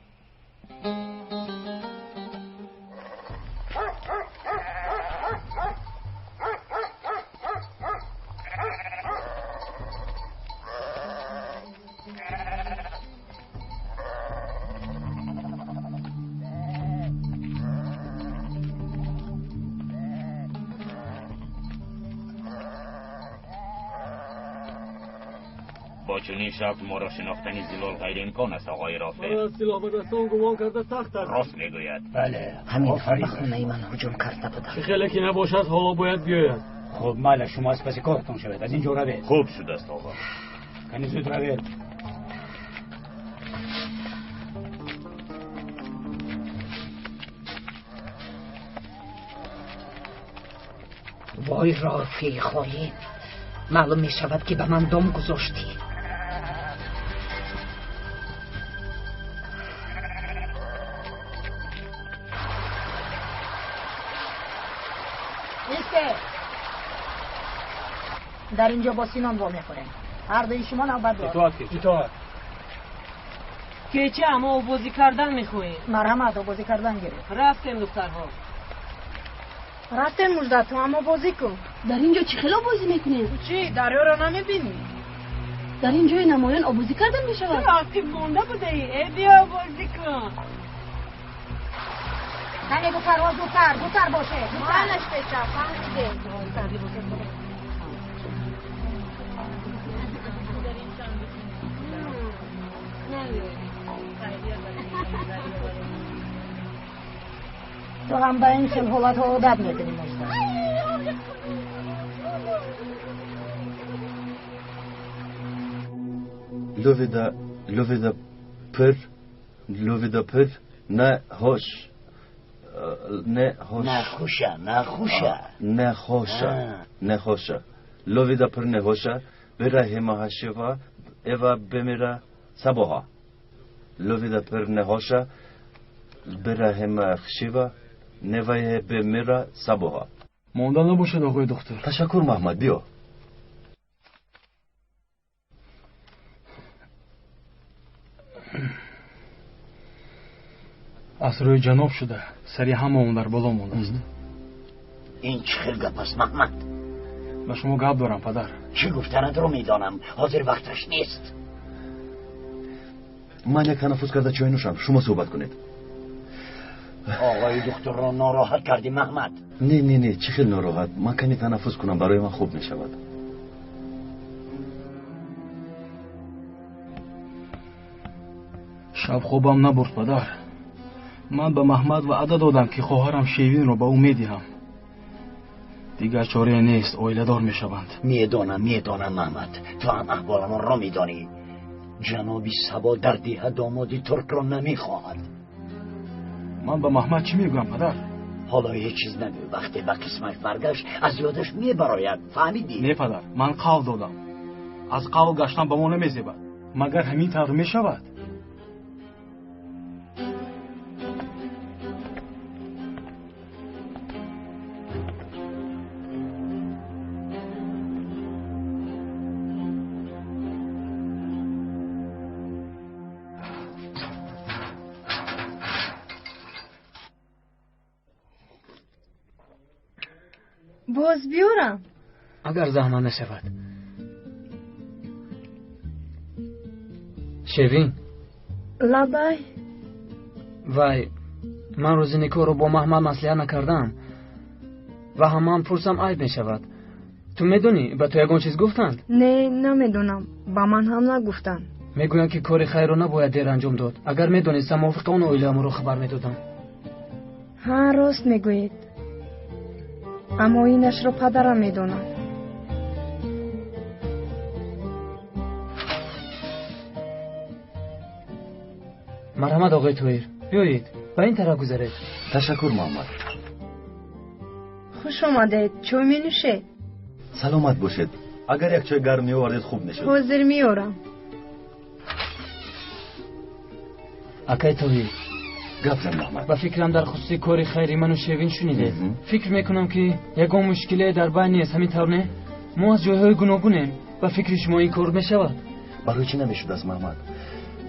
Бо чунин шакл моро шинохтани Зилол ғайриимкон аст, оғои Рофеъ. Маро аз силоҳбадастон гумон карда сахт аст. Рост мегӯяд. Бале, ҳамин ба хонаи ман ҳуҷум карда буданд. Чӣ хеле ки набошад, ҳоло бояд биёяд. Хуб, майла, шумо аз паси кортон шавед. Аз ин ҷо равед. Хуб шудааст, оғо. Кани зуд равед. Вой Рофеи хоин, маълум мешавад ки ба ман дом гузоштӣ. Дар инҷо бо Синон вомехӯрем. Ҳар дуи шумо навбат дор. Итоат ки, итоат. Кеча мо обозӣ кардан мехоҳем. Марҳамат, обозӣ кардан гиред. Рафтем, духтарҳо. Рафтем, Мужда, ту ҳам обозӣ кун. Дар инҷо чӣ хел обозӣ мекунем? Чӣ, дарёро намебинӣ? Дар ин ҷои намоён обозӣ кардан мешавад? Ту ақиб монда будаӣ. Э, биё обозӣ кун. Кане духтарҳо, зудтар, зудтар бошед. Малаш печа, фаҳмидем. Ту ҳам ба ин хел ҳолатҳо одат мекунӣ, Мужда. Ловида, ловида пир, ловида пир, не хош, не хош. Нахуша, нахуша. Нехоша, нехоша. Ловида пир нехоша, бираҳима ҳашива, эва бемира сабоҳа. Ловида пир нехоша, бираҳима хшива, невае бемира сабоҳа. Монда набошад, оғои доктор. Ташаккур, Маҳмад, биё. Аз рӯи ҷаноб шуда, сари ҳамаон дар боло мондааст. Ин чӣ хел гап аст, Маҳмад? Ба шумо гап дорам, падар. Чӣ гуфтанатро медонам, ҳозир вақташ нест. Ман як танаффус карда чой нӯшам, шумо суҳбат кунед. Оғои духтурро нороҳат кардӣ, Маҳмад. Не, не, не, чӣ хел нороҳат? Ман каме танаффус кунам, барои ман хуб мешавад. Шаб хобам набурд, падар. Ман ба Маҳмад ваъда додам, ки хоҳарам Шевинро ба ӯ медиҳам. Дигар чорае нест, оиладор мешаванд. Медонам, медонам, Маҳмад, ту ҳам аҳволамонро медонӣ. Ҷаноби Сабо дар деҳа домоди туркро намехоҳад. Ман ба Маҳмад чӣ мегӯям, падар? Ҳоло ҳеҷ чиз нагӯ. Вақте ба қисмаш баргашт, аз ёдаш мебарояд. Фаҳмидӣ? Не, падар, ман қавл додам. Аз қавл гаштан ба мо намезебад. Магар ҳамин тавр мешавад? Боз биёрам? Агар заҳмат нашавад. Шевин. Лабай. Вай, ман рӯзи никоҳро бо Маҳмад маслиҳат накардам ва ҳамаам пурсам айб мешавад. Ту медонӣ, ба ту ягон чиз гуфтанд? Не, намедонам. Ба ман ҳам нагуфтанд. Мегӯянд, ки кори хайрро набояд дер анҷом дод. Агар медонистам, мувофиқи он оилаамонро хабар медодам. Ҳа, рост мегӯед. Аммо инашро падарам медонад. Марҳамат, оғои Тоҳир, биёед, ба ин тараф гузаред. Ташаккур, Муҳаммад. Хуш омадед, чой менӯшед? Саломат бошед. Агар як чой гарм меовардед, хуб мешуд. Ҳозир меорам. Акай Тоҳир, гап зан, Муҳаммад. Ба фикрам дар хусуси кори хайри ману Шевин шунидед. Фикр мекунам, ки ягон мушкиле дар байн нест, ҳамин тавр не? Мо аз ҷойҳои гуногунем. Ба фикри шумо ин кор мешавад? Барои чӣ намешудааст, Муҳаммад?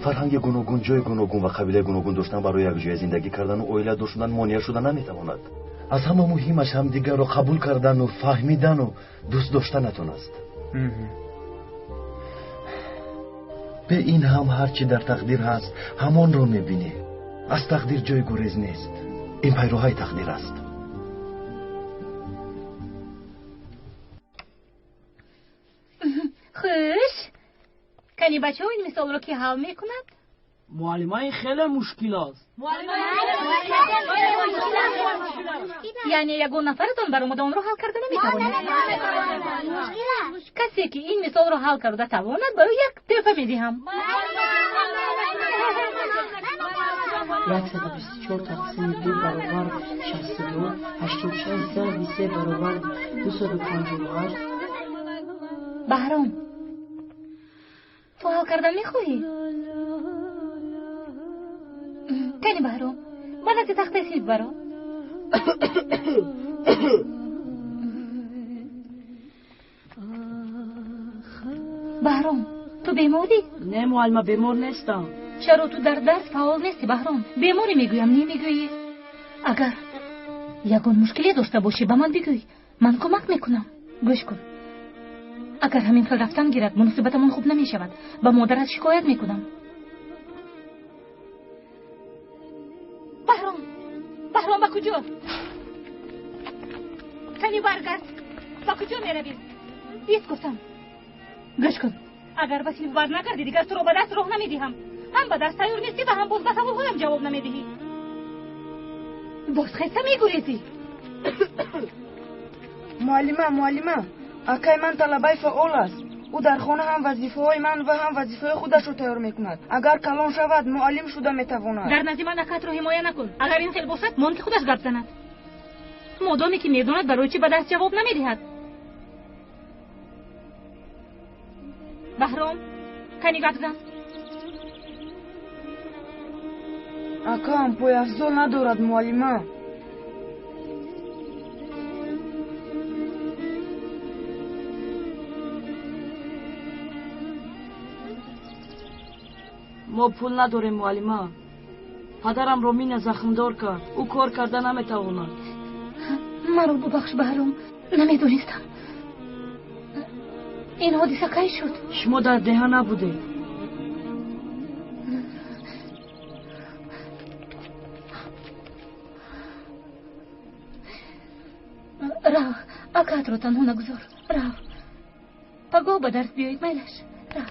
Фарҳанги гуногун, ҷои гуногун ва қабилаи гуногун доштан барои якҷоя зиндагӣ кардану оиладор шудан монеа шуда наметавонад. Аз ҳама муҳимаш ҳамдигарро қабул кардану фаҳмидану дӯст доштанатон аст. Бе ин ҳам ҳар чӣ дар тақдир ҳаст, ҳамонро мебинӣ. Аз тақдир ҷои гурез нест. Ин пайроҳаи тақдир аст. Хуш, кани бачаҳо ин мисолро ки ҳал мекунад? Муаллима, ин хеле мушкил аст. Яъне ягон нафаратон баромада онро ҳал карда наметавонад? Касе ки ин мисолро ҳал карда тавонад, ба ӯ як тӯҳфа медиҳам. 124 тақсими 2 баробар 62, 86 зарби 3 баробар 258. Баҳром, ту ҳал кардан мехоҳӣ? Кани Баҳром, ба назди тахтаи синф баро. Баҳром, ту беморӣ? Не, муаллима, бемор нестам. Чаро ту дар дарс фаъол нестӣ, Баҳром? Беморӣ мегӯям, немегӯӣ. Агар ягон мушкиле дошта бошӣ, ба ман бигӯй, ман кӯмак мекунам. Гӯш кун, агар ҳамин хел рафтан гирад, муносибатамон хуб намешавад. Ба модарат шикоят мекунам. Баҳром, Баҳром, ба куҷо? Кани баргард, ба куҷо меравӣ? Ист гуфтам. Гӯш кун, агар ба синф бар нагардӣ, дигар туро ба дарс роҳ намедиҳам. Ҳам ба дарс тайёр нестӣ ва ҳам боз ба саволҳоям ҷавоб намедиҳӣ. Боз хеста мегурезӣ. Муаллима, муаллима, акай ман талабаи фаъол аст. Ӯ дар хона ҳам вазифаҳои ман ва ҳам вазифаҳои худашро тайёр мекунад. Агар калон шавад, муаллим шуда метавонад. Дар назди ман акатро ҳимоя накун. Агар ин хел бошад, мон ки худаш гап занад. Модоме ки медонад, барои чӣ ба дарс ҷавоб намедиҳад? Баҳром, кани гап зан. Акам пойафзол надорад, муаллима. Мо пул надорем, муаллима. Падарамро мина захмдор кард. Ӯ кор карда наметавонад. Маро бубахш, Баҳром, намедонистам. Ин ҳодиса кай шуд? Шумо дар деҳа набудед. Рав, акатро танҳо нагузор. Рав, пагоҳ ба дарс биёед, майлаш. Рав.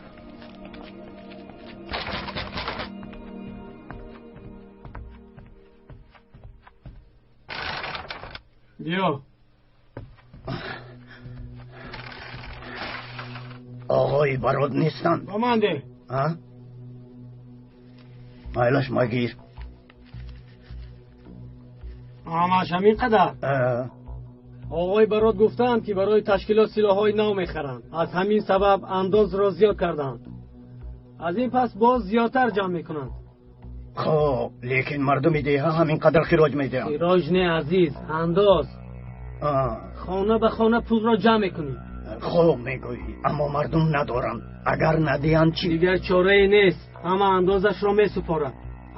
Биё. Оғои Барод нестанд. Ба ман деҳ. Майлаш, магир. Ҳамаш ҳамин қадар? Оғои Барод гуфтаанд, ки барои ташкилот силоҳҳои нав мехаранд. Аз ҳамин сабаб андозро зиёд карданд. Аз ин пас боз зиёдтар ҷамъ мекунанд. Хоб, лекин мардуми деҳа ҳамин қадар хироҷ медиҳанд. Хироҷ не, азиз, андоз. Хона ба хона пулро ҷамъ мекунӣ. Хуб мегӯӣ, аммо мардум надоранд. Агар надиҳанд чӣ? Дигар чорае нест, ҳама андозашро месупорад.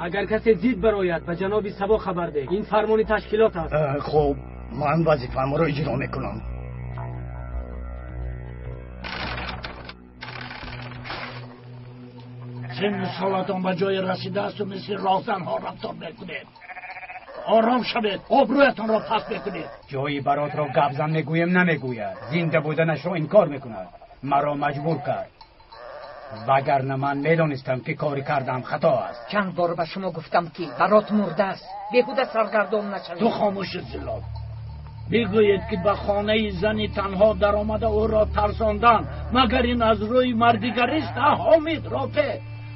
Агар касе зид барояд, ба ҷаноби Сабо хабар деҳ. Ин фармони ташкилот аст. Хуб, ман вазифаамро иҷро мекунам. Синну солатон ба ҷое расидаасту мисли роҳзанҳо рафтор мекунед. Ором шавед, обрӯятонро паст мекунед. Ҷои Баротро гапзан мегӯем, намегӯяд. Зинда буданашро инкор мекунад. Маро маҷбур кард. Вагарна ман медонистам, ки кори кардам хато аст. Чанд бор ба шумо гуфтам, ки Барот мурдааст. Беҳуда саргардон нашавед. Ту хомӯши, Зилол. Бигӯед, ки ба хонаи зани танҳо даромада ӯро тарсонданд. Магар ин аз рӯи мардигарист? Ҳомид, ропе.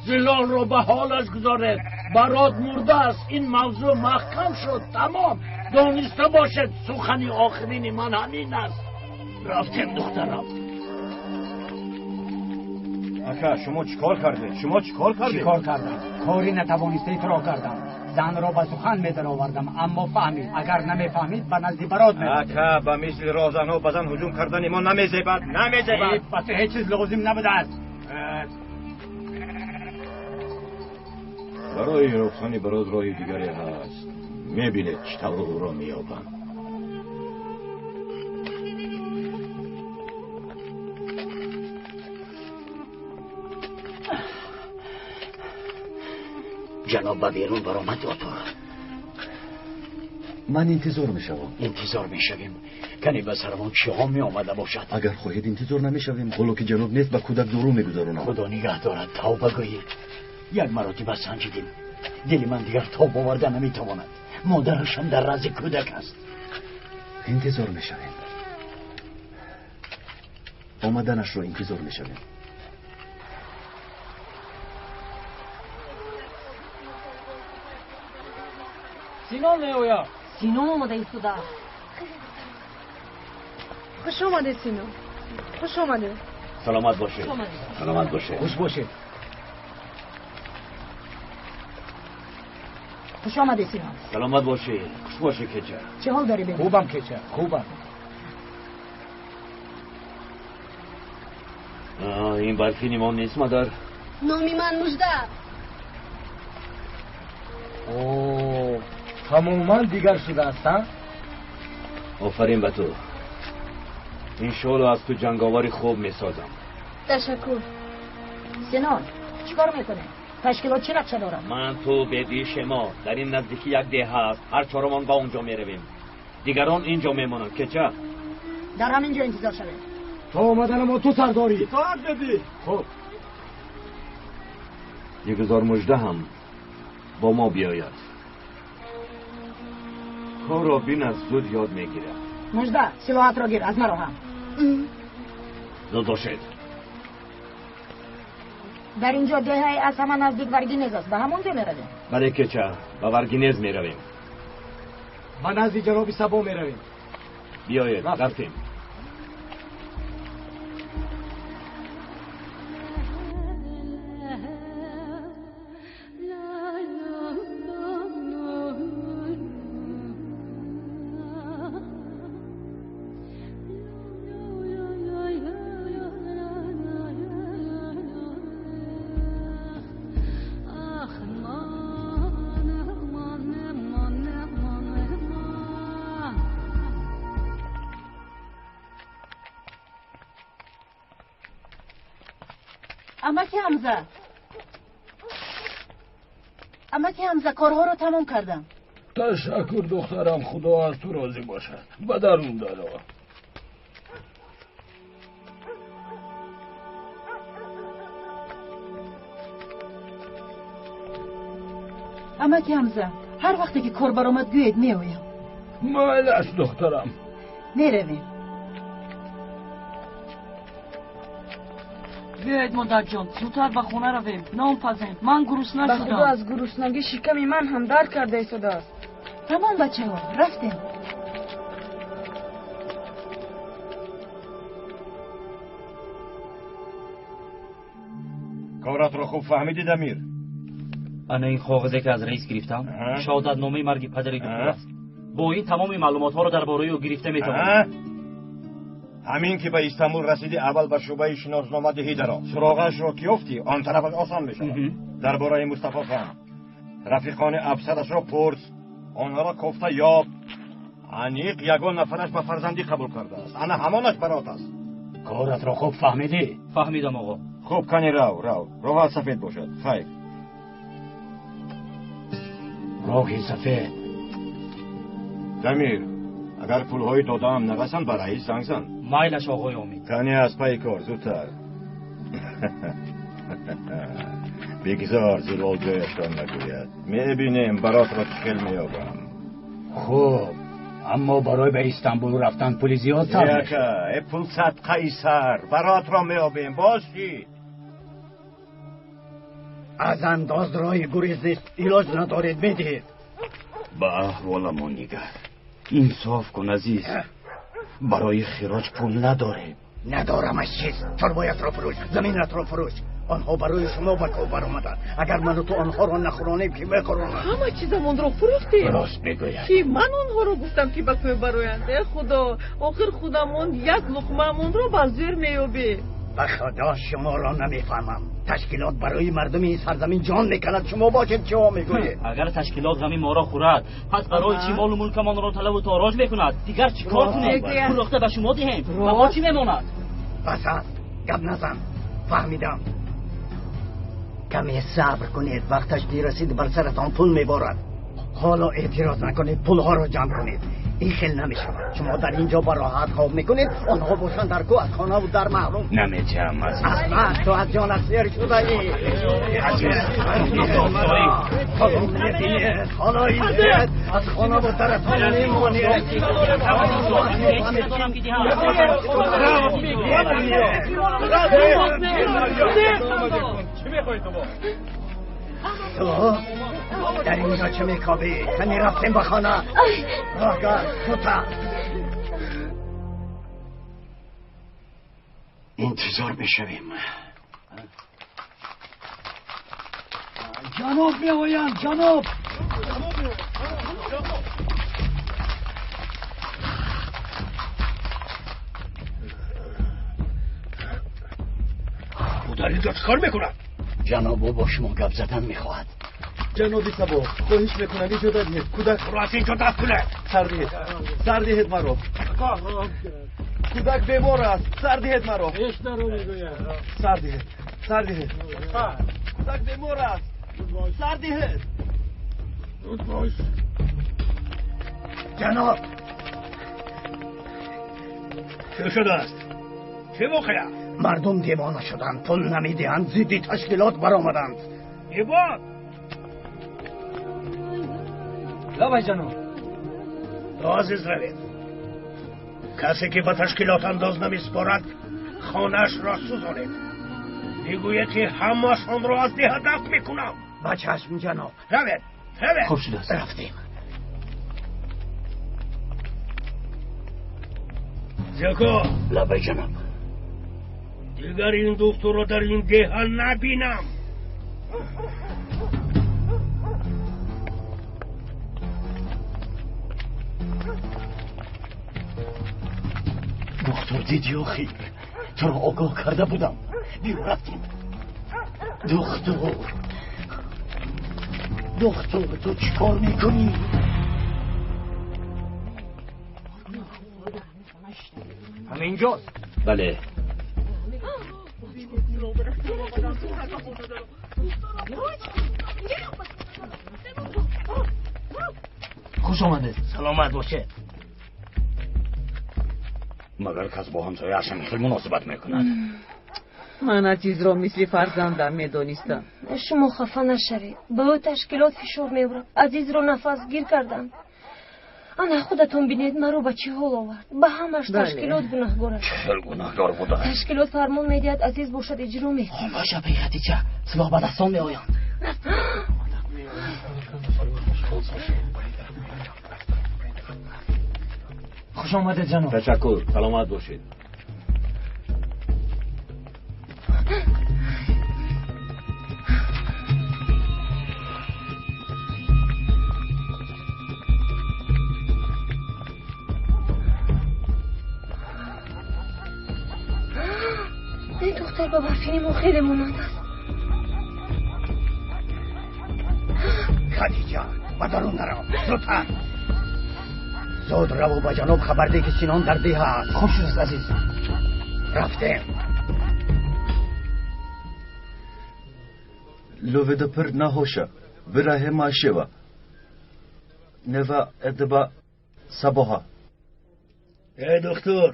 Зилолро ба ҳолаш гузоред. Барот мурдааст. Ин мавзӯъ маҳкам шуд. Тамом. Дониста бошед, сухани охирини ман ҳамин аст. Рафтем, духтарам. Ака, шумо чӣ кор кардед? Шумо чӣ кор кардед? Чӣ кор кардам? Кори натавонистаи туро кардам. Занро ба сухан медаровардам, аммо фаҳмид. Агар намефаҳмид, ба назди Барот мерафт. Ака, ба мисли роҳзанҳо ба зан ҳуҷум кардани мо намезебад, намезебад. Ба ту ҳеҷ чиз лозим набудааст. Барои ёфтани Барот роҳи дигаре ҳаст. Мебинед, чӣ тавр ӯро меёбам. Ҷаноб ба берун баромад, ё тур? Ман интизор мешавам. Интизор мешавем. Кане ба сарамон чиҳо меомада бошад. Агар хоҳед, интизор намешавем. Ҳоло ки ҷаноб нест, ба кӯдак дору мегузаронам. Худо нигаҳ дорад, тавба гӯед. Як маротиба санҷидем. Дили ман дигар тоб оварда наметавонад. Модарашам дар рази кӯдак аст. Интизор мешавем. Омаданашро интизор мешавем. Синон меояд. Синон омада истодааст. Хуш омадед, Синон. Хуш омадед. Саломат бошед. Саломат бошед. Хуш бошед. Хуш омадед, Синон. Саломат бошед. Хуш бошед, кеча. Чӣ ҳол дорӣ, бебӣ? Хубам, кеча, хубам. Ин барфи нимон нест, модар. Номи ман Мужда. О, тамоман дигар шудааст, а? Офарин ба ту. Иншоалло аз ту ҷанговари хуб месозам. Ташаккур. Синон, чӣ кор мекунӣ? Ташкилот чӣ нақша дорад? Ман, ту, беби, шемо. Дар ин наздикӣ як деҳа аст. Ҳар чорумон ба он ҷо меравем. Дигарон ин ҷо мемонанд. Кеча? Дар ҳамин ҷо интизор шавед. То омадана мо ту сардорӣ. Итоат беби. Хуб. Бигузор Мужда ҳам бо мо биёяд. Корро бинад, зуд ёд мегирад. Мужда, силоҳатро гир, аз маро ҳам. Зуд бошед. Дар ин ҷо деҳаи аз ҳама наздик Варгинез аст. Ба ҳамон ҷо меравем? Бале, кеча, ба Варгинез меравем. Ба назди ҷаноби Сабо меравем. Биёед, рафтем. Амаки Ҳамза, амаки Ҳамза, корҳоро тамом кардам. Ташаккур, духтарам, худо аз ту розӣ бошад. Ба дарун даро. Амаки Ҳамза, ҳар вақте ки кор баромад гӯед, меоям. Майлаш, духтарам. Меравем. Биёед, модарҷон, зудтар ба хона равем, нон пазем. Ман гурусна Ба шудам. худо, аз гуруснагӣ шиками ман ҳам дард карда истодааст. Тамом, бачаҳо, рафтем. Коратро хуб фаҳмидӣ, Дамир? Ана ин коғазе ки аз раис гирифтам, шаҳодатномаи марги падари духтур аст. Бо ин тамоми маълумотҳоро дар бораи ӯ гирифта метавонем. Ҳамин ки ба Истанбул расидӣ, аввал ба шӯъбаи шиноснома диҳӣ даро. Суроғаашро ки ёфтӣ, он тарафаш осон мешавад. Дар бораи Мустафо фаҳм. Рафиқони афсарашро пурс, онҳоро кофта ёб. Аниқ ягон нафараш ба фарзандӣ қабул кардааст. Ана ҳамонаш барот аст. Коратро хуб фаҳмидӣ? Фаҳмидам, оғо. Хуб, кани рав, рав. Роҳат сафед бошад. Хайр. Роҳи сафед. Дамир, агар пулҳои додаам нарасанд, ба раис занг зан. Майлаш, оғои Омид. Кани аз пайи кор, зудтар. Бигзор Зилол ҷояшро нагӯяд. Мебинем баротро чӣ хел меёбам. Хуб, аммо барои ба Истанбул рафтан пули зиёд сарф мешавад. Яка, э пул садқаи сар. Баротро меёбем, боз чӣ? Аз андоз роҳи гурез нест, илоҷ надоред, медиҳед. Ба аҳволамон нигар. Инсоф кун, азиз. Барои хироҷ пул надорем. Надорамаш чиз. Чорвоятро фурӯш, заминатро фурӯш. Онҳо барои шумо ба кӯҳ баромаданд. Агар ману ту онҳоро нахӯронем, ки мехӯронанд? Ҳама чизамонро фурӯхтем. Рост мегӯяд. Ки ман онҳоро гуфтам, ки ба кӯҳ бароянд. Э худо, охир худамон як луқмаамонро ба зӯр меёбем. Ба худо, шуморо намефаҳмам. Ташкилот барои мардуми ин сарзамин ҷон мекунад, шумо бошед чиҳо мегӯед? Агар ташкилот ғами моро хӯрад, пас барои чӣ молу мулкамонро талабу тороҷ мекунад? Дигар чӣ кор кунем? Фурӯхта ба шумо диҳем, ба мо чӣ мемонад? Бас аст, гап назан. Фаҳмидам. Каме сабр кунед, вақташ дер расид, бар саратон пул меборад. Ҳоло эътироз накунед, пулҳоро ҷамъ кунед. Ин хел намешавад. Шумо дар ин ҷо ба роҳат хоб мекунед, онҳо бошанд дар кӯҳ аз хонаву дар маҳрум. Намечам, азиз. Аҳмақ, ту аз ҷонат сер шудаӣ. Азиз, ҳоло мебинед, ҳоло ин аз хонаву даратон мемонед. Чӣ мехоҳӣ ту бо? تو در اینجا چه میکابی؟ کمی رفتیم به خانه. راهگاه زودتر. انتظار میشویم. جناب میآیند. جناب او در اینجا چیکار میکند؟ جناب او با شما گپ زدن میخواهد. جناب سبا خواهش میکنم اجازه دهید کودک رو از اینجا دفع کنه. سر دهید، سر دهید مرا. کودک بیمار است. سر دهید مرا. سر دهید، سر دهید. کودک بیمار است. سر دهید. جناب چه شده است؟ چه واقعه؟ مردم دیوانه شدند، پول نمیدهند، ضد تشکیلات برآمدند. ایوان لابای جناب عزیز روید. کسی که به تشکیلات انداز نمیسپارد خانه‌اش را سوزانید. میگوید که همه‌شان را از ده دفع میکنم. با چشم جناب. روید، روید. خوب شده است. رفتیم. زکا. لبای جناب. دیگر این دکتر را در این ده نبینم. دکتر دیدی و خیر تو را آگاه کرده بودم. بیرون رفتیم. دکتر، دکتر تو چیکار میکنی؟ همه اینجاست. بله. خوش آمدید. سلامت باشه. مگر کس با همسایه‌اش خیلی مناسبت میکند؟ من عزیز را مثل فرزندم میدانستم. شما خفه نشوید. به او تشکیلات فشار میورد. عزیز را نفس گیر کردم. انا خودتون بینید مرا به چه حال آورد. به همش تشکیلات گناهگار است. چه گناهگار بوده؟ تشکیلات فرمان میدهد عزیز باشد اجرا میکند. خاموش شوید خدیجه، سلاح به دستان میآیند. خوش آمدید جناب. تشکر، سلامت باشید. این دختر با برفینی ما خیلی مانند است. خدیجه به درون نرو، زودتر. زود رو به جناب خبر ده که سینان در ده است. خوب شد است عزیز. رفتیم. لووده پر نهوشه براه ماشوا نوا ادبا صباها. ای دکتر،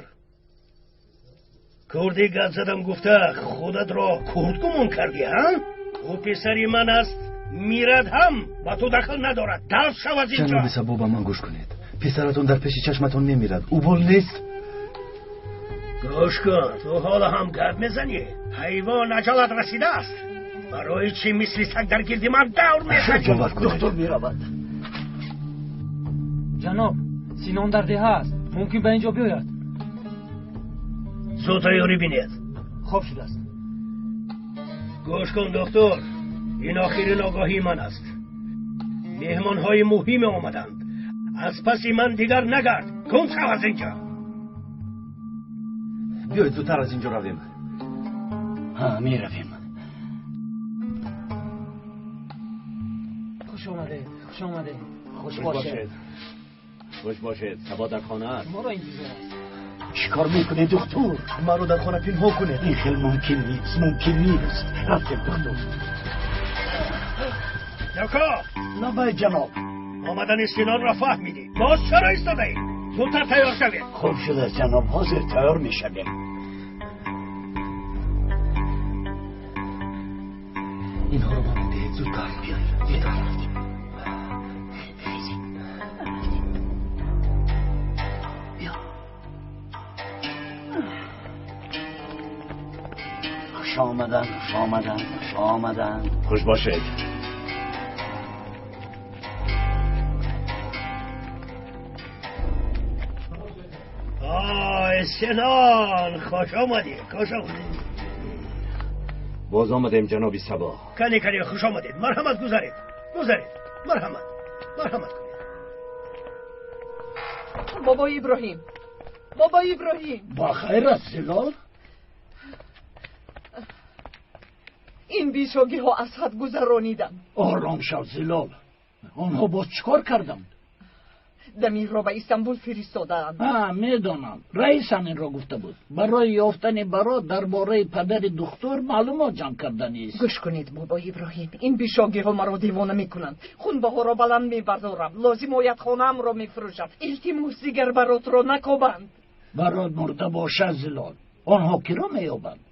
کردی گپ زدم گفته خودت را کرد گمان کردی ها؟ او پسری من است، میرد هم با تو دخل ندارد. دست شو از اینجا. جناب سبا با من گوش کنید. پسرتون در پیش چشمتون نمیرد. او بول نیست. گوش کن، تو حالا هم گپ میزنی. حیوان عجلت رسیده است. برای چی مثل سگ در گرد من دور میزنی؟ دکتر میرود. جناب سینان در ده است، ممکن به اینجا بیاید. زود تیاری بینید. خوب شده است. گوش کن دکتر، این آخرین آگاهی من است. مهمان های مهم آمدند. از پس من دیگر نگرد. گم شو از اینجا. بیاید زودتر از اینجا رویم. ها می رویم. خوش آمده، خوش آمده. خوش باشید. خوش باشید. سبا در خانه است. شما را انتظار است. چیکار میکنه دکتر؟ ما رو در خانه پنهان کنه. این خیلی ممکن نیست، ممکن نیست. رفتیم دکتر. یاکا. لبای جناب. آمدن سینان را فهمیدی. باز چرا ایستاده ای؟ زودتر تیار شوید. خوب شده جناب، حاضر تیار میشویم. اینها رو به من دهید زودتر. بیایید. خوش آمدن، خوش آمدن، خوش آمدن. خوش باشید. Зилол, хуш омадед, хуш омадед. Боз омадем, ҷаноби Сабо. Кани, кани, хуш омадед. Марҳамат, гузаред, гузаред. Марҳамат, марҳамат кунед. Бобои Иброҳим, бобои Иброҳим. Ба хайр аст, Зилол? Ин бешогиҳо аз ҳад гузарониданд. Ором шав, Зилол. Онҳо боз чӣ кор карданд? Дамирро ба Истанбул фиристодаанд. Медонам, раис ҳаминро гуфта буд. Барои ёфтани Барот дар бораи падари духтур маълумот ҷамъ карданист. Гӯш кунед, бобои Иброҳим, ин бешогиҳо маро девона мекунанд. Хунбаҳоро баланд мебардорам, лозим ояд хонаамро мефурӯшам. Илтимос, дигар Баротро накобанд. Барот мурда бошад, Зилол, онҳо киро меёбанд?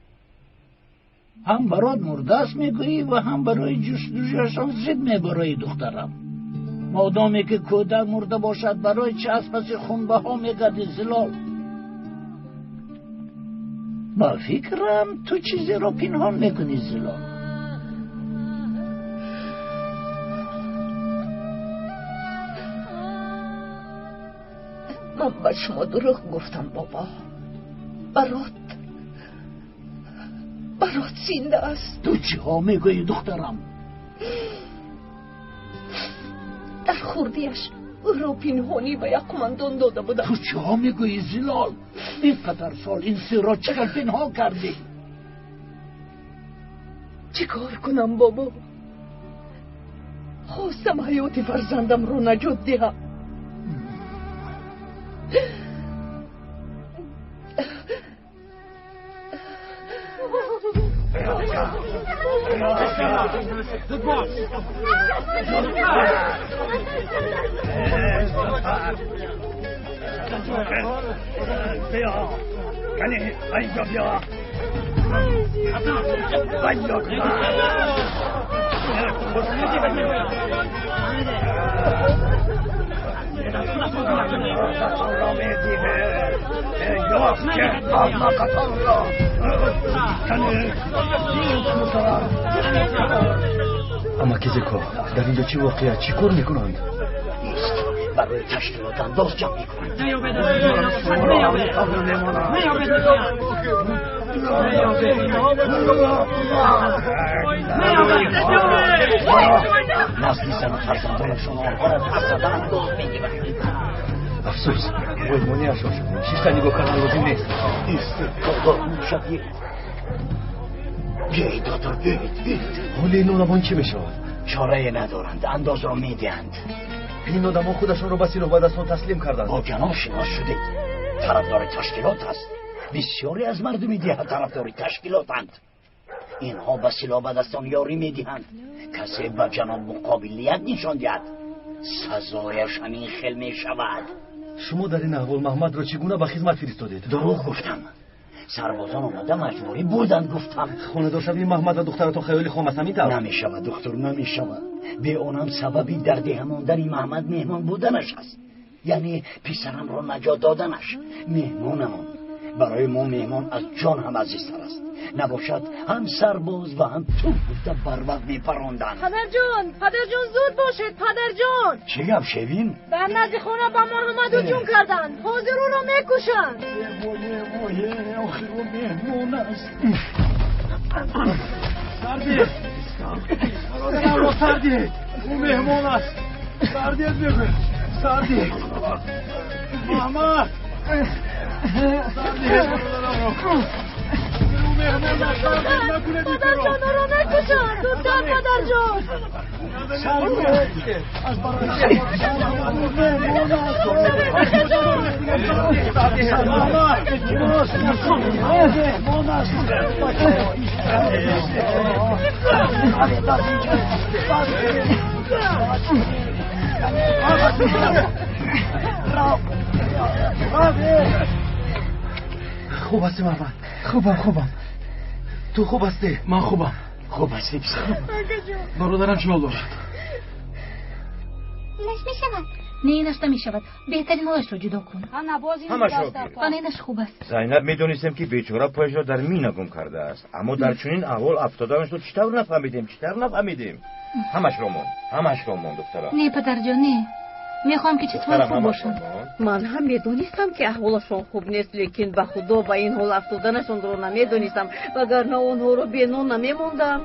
Ҳам Барот мурдааст мегӯӣ ва ҳам барои ҷустуҷӯяшон зид мебарои духтарам. Модоме ки кӯдак мурда бошад, барои чӣ аз паси хунбаҳо мегардӣ, Зилол? Ба фикрам, ту чизеро пинҳон мекунӣ, Зилол. Ман ба шумо дурӯғ гуфтам, бобо. Барот, Барот зинда аст. Ту чиҳо мегӯӣ, духтарам? Дар хурдиаш ӯро пинҳонӣ ба як қумандон дода будам. Ту чиҳо мегӯӣ, Зилол? Ин қадар сол ин сирро чӣ хел пинҳон кардӣ? Чӣ кор кунам, бобо? Хостам ҳаёти фарзандамро наҷот диҳам. بیا کنی، اینجا بیا، اینجا. را میدیه یافت که احمقتان را کنی. Амаки Зеко, дар инҷо чӣ воқеа? Чӣ кор мекунанд? Ист, барои ташкилот андоз ҷамъ мекунанд. Назди зану фарзандонашон онҳоро пас зада андоз мегиранд. Афсӯс, вой, монеашон шудем. Шишта нигоҳ кардан лозим нест. Ист, огоҳ мешавед. Биёед, доктор, биёед, биёед. Ҳоли ин одамон чӣ мешавад? Чорае надоранд, андозро медиҳанд. Ин одамон худашонро ба силоҳбадастон таслим карданд. Бо ҷаноб шинос шудед. Тарафдори ташкилот аст. Бисёре аз мардуми деҳа тарафдори ташкилотанд. Инҳо ба силоҳбадастон ёрӣ медиҳанд. Касе ба ҷаноб муқобилият нишон диҳад, сазояш ҳамин хел мешавад. Шумо дар ин аҳвол Маҳмадро чӣ гуна ба хизмат фиристодед? Дурӯғ гуфтам. Сарбозон омада маҷбурӣ бурданд, гуфтам. Хонадоршавии Маҳмад ва духтаратон хаёли хом аст, ҳамин тавр? Намешавад, духтур, намешавад. Бе онам сабаби дар деҳа мондани Маҳмад меҳмон буданаш аст, яъне писарамро наҷот доданаш. Меҳмонамон барои мо меҳмон аз ҷон ҳам азизтар аст. Набошад, ҳам сарбоз ва ҳам туп гуфта барвақт мепаронданд. Падарҷон, падарҷон, зуд бошед, падарҷон. Чӣ гап, Шевин? Дар назди хона ба Муҳаммад ҳуҷум карданд, ҳозир ӯро мекушанд. Вое, охир ӯ меҳмон аст. Сардед, бародарамро сардед, ӯ меҳмон аст. Сардед, мегӯям, сардед. Маҳмад, сардед бародарамро. Падарҷон, ӯро мекушанд, зудтар, падарҷон. Аз Хуб ҳастӣ, Маҳмад? Хубам, хубам. Ту хуб ҳастӣ? Ман хубам. Хуб ҳастӣ, писар? Бародарам чӣ ҳол дорад? Инаш мешавад? Не, инаш намешавад. Беҳтарин ҳолашро ҷудо кун. Ҳамашро гир. Ана инаш хуб аст. Зайнаб, медонистем, ки бечора пояшро дар мина гум кардааст, аммо дар чунин аҳвол афтоданашро чӣ тавр нафаҳмидем, чӣ тавр нафаҳмидем? Ҳамашро мон, ҳамашро мон, духтарам. Не, падарҷон, не. Мехоҳам ки чизҳои хуб бошанд. Ман ҳам медонистам ки аҳволашон хуб нест, лекин ба худо ба ин ҳол афтоданашонро намедонистам, вагарна онҳоро бенон намемондам.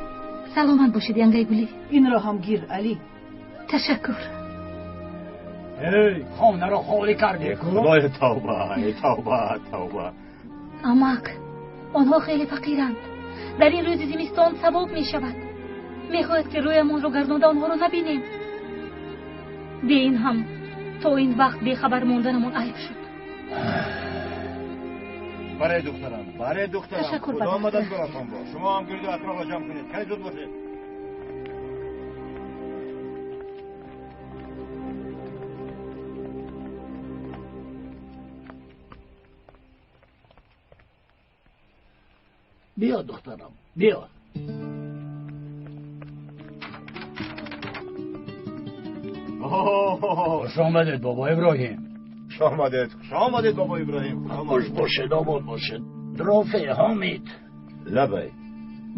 Саломат бошед, янгаи гулӣ. Инро ҳам гир, Алӣ. Ташаккур. Эй, хонаро холӣ кардӣ. Худоё, тавба, тавба, тавба. Амак, онҳо хеле фақиранд. Дар ин рӯзи зимистон савоб мешавад. Мехоҳад ки рӯямонро гардонда онҳоро набинем. Бе ин ҳам то ин вақт бехабар монданамон айб шуд. Баре духтарам, баре духтарам. Ташаккур. Худо мададгоратон бо. Шумо ҳам гирду атрофро ҷамъ кунед. Кай зуд бошед. Биё, духтарам, биё. Хуш омадед, бобо Иброҳим. Хуш омадед, хуш омадед, бобо Иброҳим. Хуш бошед, обод бошед. Рофеъ, Ҳомид. Лабай.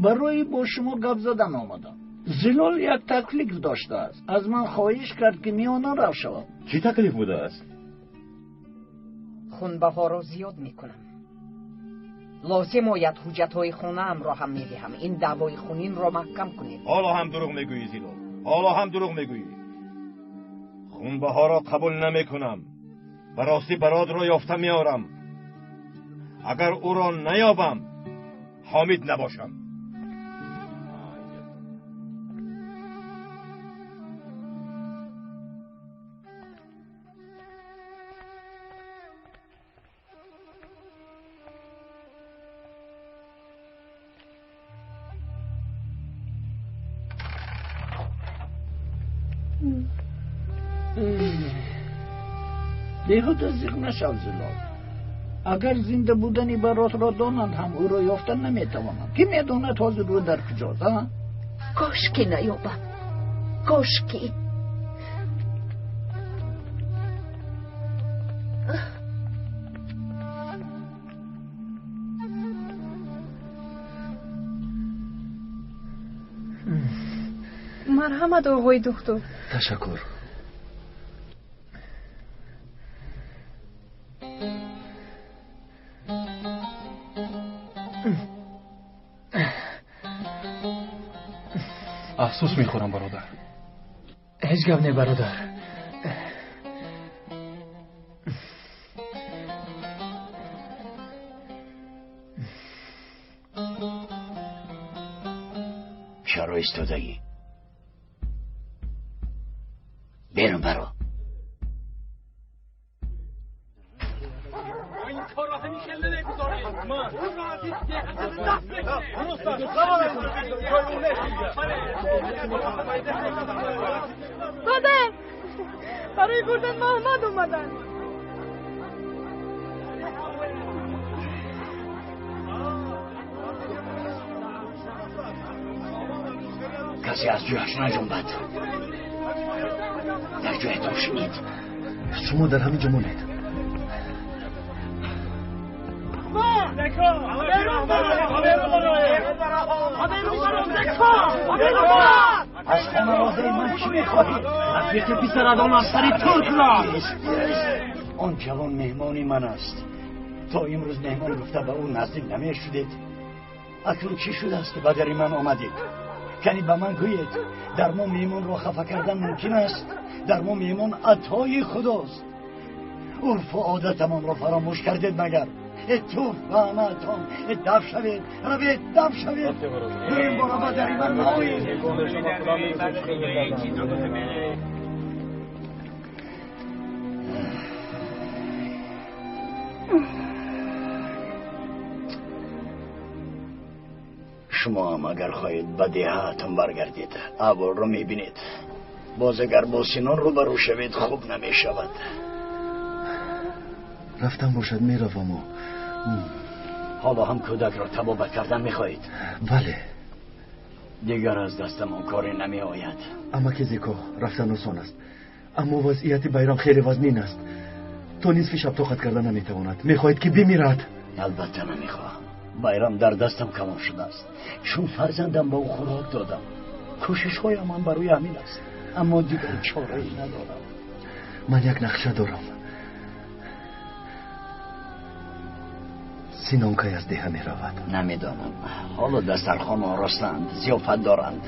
Барои бо шумо гап задан омадам. Зилол як таклиф доштааст. Аз ман хоҳиш кард ки миёна рав шавам. Чӣ таклиф будааст? Хунбаҳоро зиёд мекунам. Лозим ояд ҳуҷҷатҳои хонаамро ҳам медиҳам. Ин даъвои хунинро маҳкам кунед. Ҳоло ҳам дурӯғ мегӯӣ, Зилол. Ҳоло ҳам дурӯғ мегӯӣ. Хунбаҳоро қабул намекунам. Ба ростӣ бародро ёфта меорам. Агар ӯро наёбам, ҳомид набошам. Беҳуда зиқ нашав, Зилол. Агар зинда будани баротро донанд ҳам ӯро ёфта наметавонанд. Кӣ медонад ҳозир ӯ дар куҷост, а? Кош ки наёбам. Кош ки. Марҳамат, оғои духтур. Ташаккур. Афсӯс мехӯрам, бародар. Ҳеҷ гап не, бародар. Чаро истодагӣ? Берун баро. Падар, барои бурдан Муҳаммад омаданд. Касе аз ҷояш наҷунбад. Дар ҷоятон шинед. Шумо дар ҳамин ҷо монед. Аз хонаводаи ман чӣ мехоҳед? Рафиқи писарадон афсари туркро. Он ҷавон меҳмони ман аст. То имрӯз меҳмон гуфта ба ӯ наздик намешудед. Акнун чӣ шудааст ки ба дари ман омадед? Кани ба ман гӯед, дар мо меҳмонро хафа кардан мумкин аст? Дар мо меҳмон атои худост. Урфу одатамонро фаромӯш кардед магар? Туф ба ҳамаатон! Даф шавед, равед, даф шавед! Дуюм бора ба дари ман наоед. Шумо ҳам агар хоҳед ба деҳаатон баргардед, аҳволро мебинед. Боз агар бо Синон рӯбарӯ шавед, хуб намешавад. Рафтан бошад, мераваму. Ҳоло ҳам кӯдакро табобат кардан мехоҳед? Бале. Дигар аз дастамон коре намеояд. Амаки Зико, рафтан осон аст, аммо вазъияти Байрам хеле вазнин аст. То нисфи шаб тоқат карда наметавонад. Мехоҳед ки бимирад? Албатта намехоҳам. Байрам дар дастам калон шудааст. Чун фарзандам ба ӯ хӯрок додам. Кӯшишҳоям ҳам барои ҳамин аст, аммо дигар чорае надорам. Ман як нақша дорам. Синон кай аз деҳа меравад? Намедонам. Ҳоло дастархон оростанд, зиёфат доранд.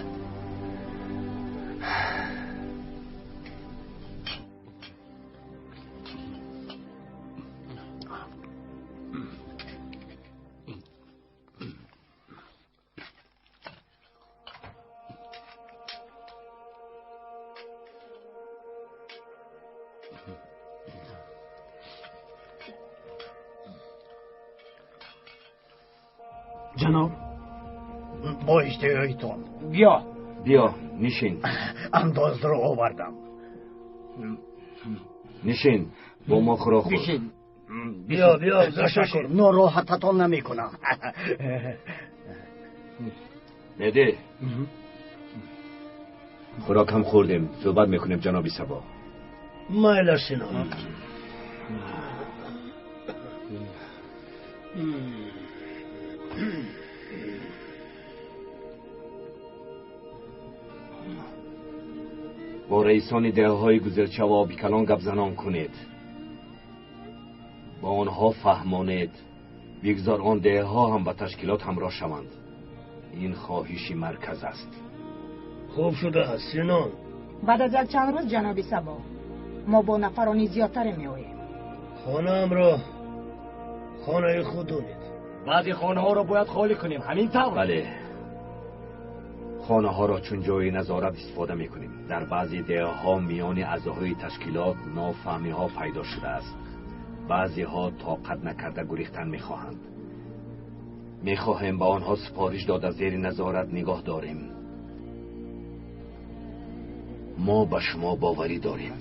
Ҷаноб, бо иштиҳоитон. Биё, биё, нишин. Андозро овардам. Нишин, бо мо хӯрок хӯр. Бишин. Биё, биё. Ташаккур, нороҳататон намекунам. Меде, хӯрок ҳам хӯрдем, суҳбат мекунем, ҷаноби Сабо. Майла, Синон. Бо раисони деҳаҳои Гузелча ва Обикалон гапзанон кунед, ба онҳо фаҳмонед, бигзор он деҳаҳо ҳам ба ташкилот ҳамроҳ шаванд. Ин хоҳиши марказ аст. Хуб шудааст, Синон. Баъд аз якчанд рӯз, ҷаноби Сабо, мо бо нафарони зиёдтаре меоем. Хонаамро хонаи худ донед. Баъзе хонаҳоро бояд холӣ кунем, ҳамин тавр? Бале, хонаҳоро чун ҷои назорат истифода мекунем. Дар баъзе деҳаҳо миёни аъзоҳои ташкилот нофаҳмиҳо пайдо шудааст. Баъзеҳо тоқат накарда гурехтан мехоҳанд. Мехоҳем ба онҳо супориш дода зери назорат нигоҳ дорем. Мо ба шумо боварӣ дорем.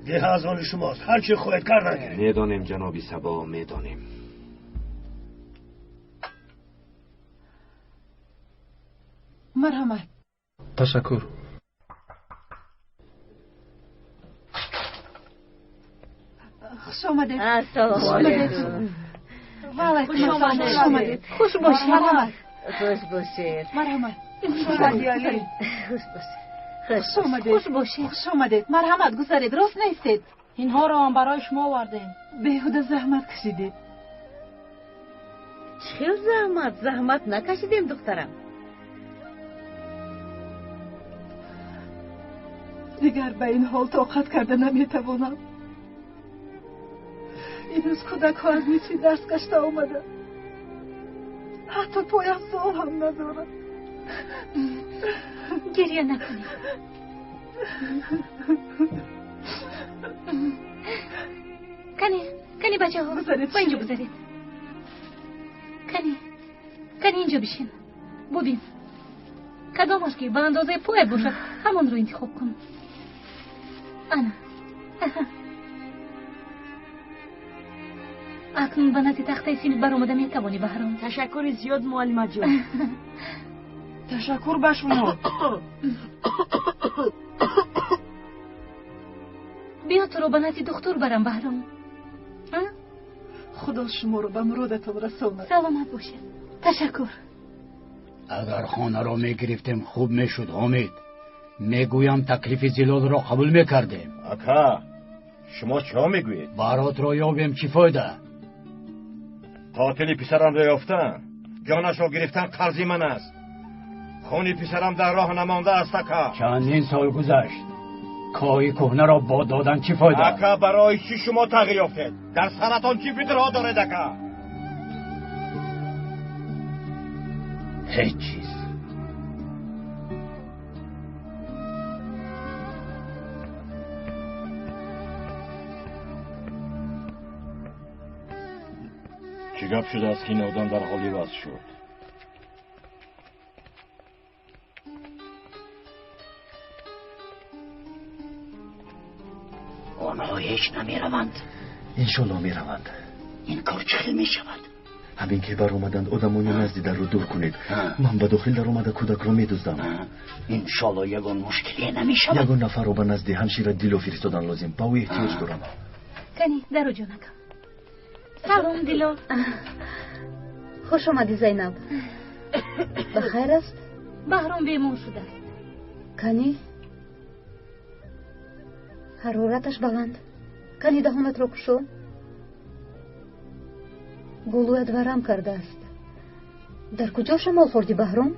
Деҳа аз они шумост, ҳар чӣ хоҳед кардан гиред. Медонем, ҷаноби Сабо, медонем. Марҳамат. Ташаккур. Хуш омадед. Ассалому алайкум. Ва алайкум ассалом. Хуш омадед. Хуш бошед. Марҳамат. Хуш бошед. Марҳамат. Хуш бошед. Хуш омадед. Хуш бошед. Хуш омадед. Марҳамат, гузаред, рост наистед. Инҳоро ҳам барои шумо овардем. Беҳуда заҳмат кашидед. Чӣ хел заҳмат? Заҳмат накашидем, духтарам. Дигар ба ин ҳол тоқат карда наметавонам. Имрӯз кӯдакҳо аз нисфи дарс гашта омаданд. Ҳатто пойафзол ҳам надорам. Гирья накунед. Кани, кани, бачаҳо, ба инҷо гузаред. Кани, кани, инҷо бишин. Бубин, кадомаш ки ба андозаи поят бошад, ҳамонро интихоб кун. Ана, акнун ба назди тахтаи синф баромада метавонӣ, Баҳром. Ташаккури зиёд, муаллимаҷон. Ташаккур ба шумо. Биё, туро ба назди духтур барам, Баҳром. Худо шуморо ба муродатон расонад. Саломат бошед. Ташаккур. Агар хонаро мегирифтем, хуб мешуд, Ҳомид. Мегӯям, таклифи Зилолро қабул мекардем. Ака, шумо чиҳо мегӯед? Баротро ёбем, чӣ фоида? Қотили писарамро ёфтан, ҷонашро гирифтан қарзи ман аст. Хуни писарам дар роҳ намондааст, ака. Чандин сол гузашт. Коҳи кӯҳнаро бод додан чӣ фоида? Ака, барои чӣ шумо тағйир ёфтед? Дар саратон чӣ фикрҳо доред, ака? Ҳеҷ чиз. Чӣ гап шудааст, ки ин одам дар ҳоли вазъ шуд? Онҳо ҳеҷ намераванд. Иншолло мераванд. Ин кор чӣ хел мешавад? Ҳамин ки баромаданд, одамони назди дарро дур кунед. Ман ба дохил даромада кӯдакро медуздам. Иншолло ягон мушкиле намешавад. Ягон нафарро ба назди ҳамшира Дило фиристодан лозим. Ба ӯ эҳтиёҷ дорам. Кани, даро, ҷонакам. Салом, Дило. Хуш омадӣ, Зайнаб. Ба хайр аст? Баҳром бемор шудааст. Кани? Ҳарораташ баланд. Кани даҳонатро кушо. Гулӯят варам кардааст. Дар куҷо шамол хӯрдӣ, Баҳром?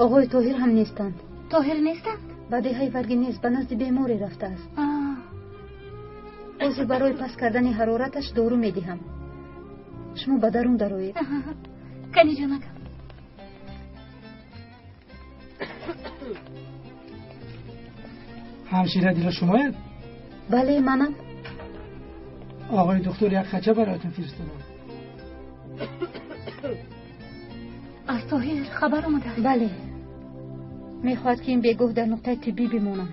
Оғои Тоҳир ҳам нестанд. Тоҳир нестанд? Ба деҳаи Варгинез ба назди беморе рафтааст. Ҳозир барои паст кардани ҳарораташ дору медиҳам. Шумо ба дарун дароед. Кани ҷонакам. Ҳамшира Дило шумоед? Бале, манам. Оғои духтур як хача бароятон фиристодам. Аз Тоҳир хабар омадааст? Бале, мехоҳад ки ин бегоҳ дар нуқтаи тиббӣ бимонам.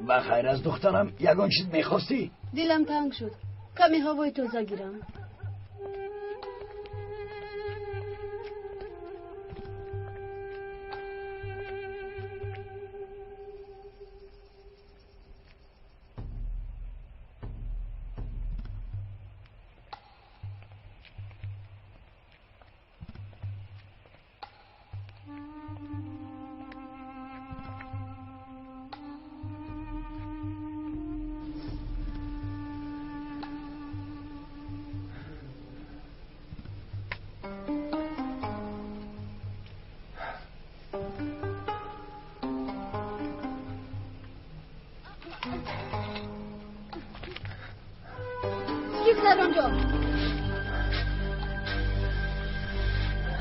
Ба хайр аз духтарам, ягон чиз мехостӣ? Дилам танг шуд, каме ҳавои тоза гирам.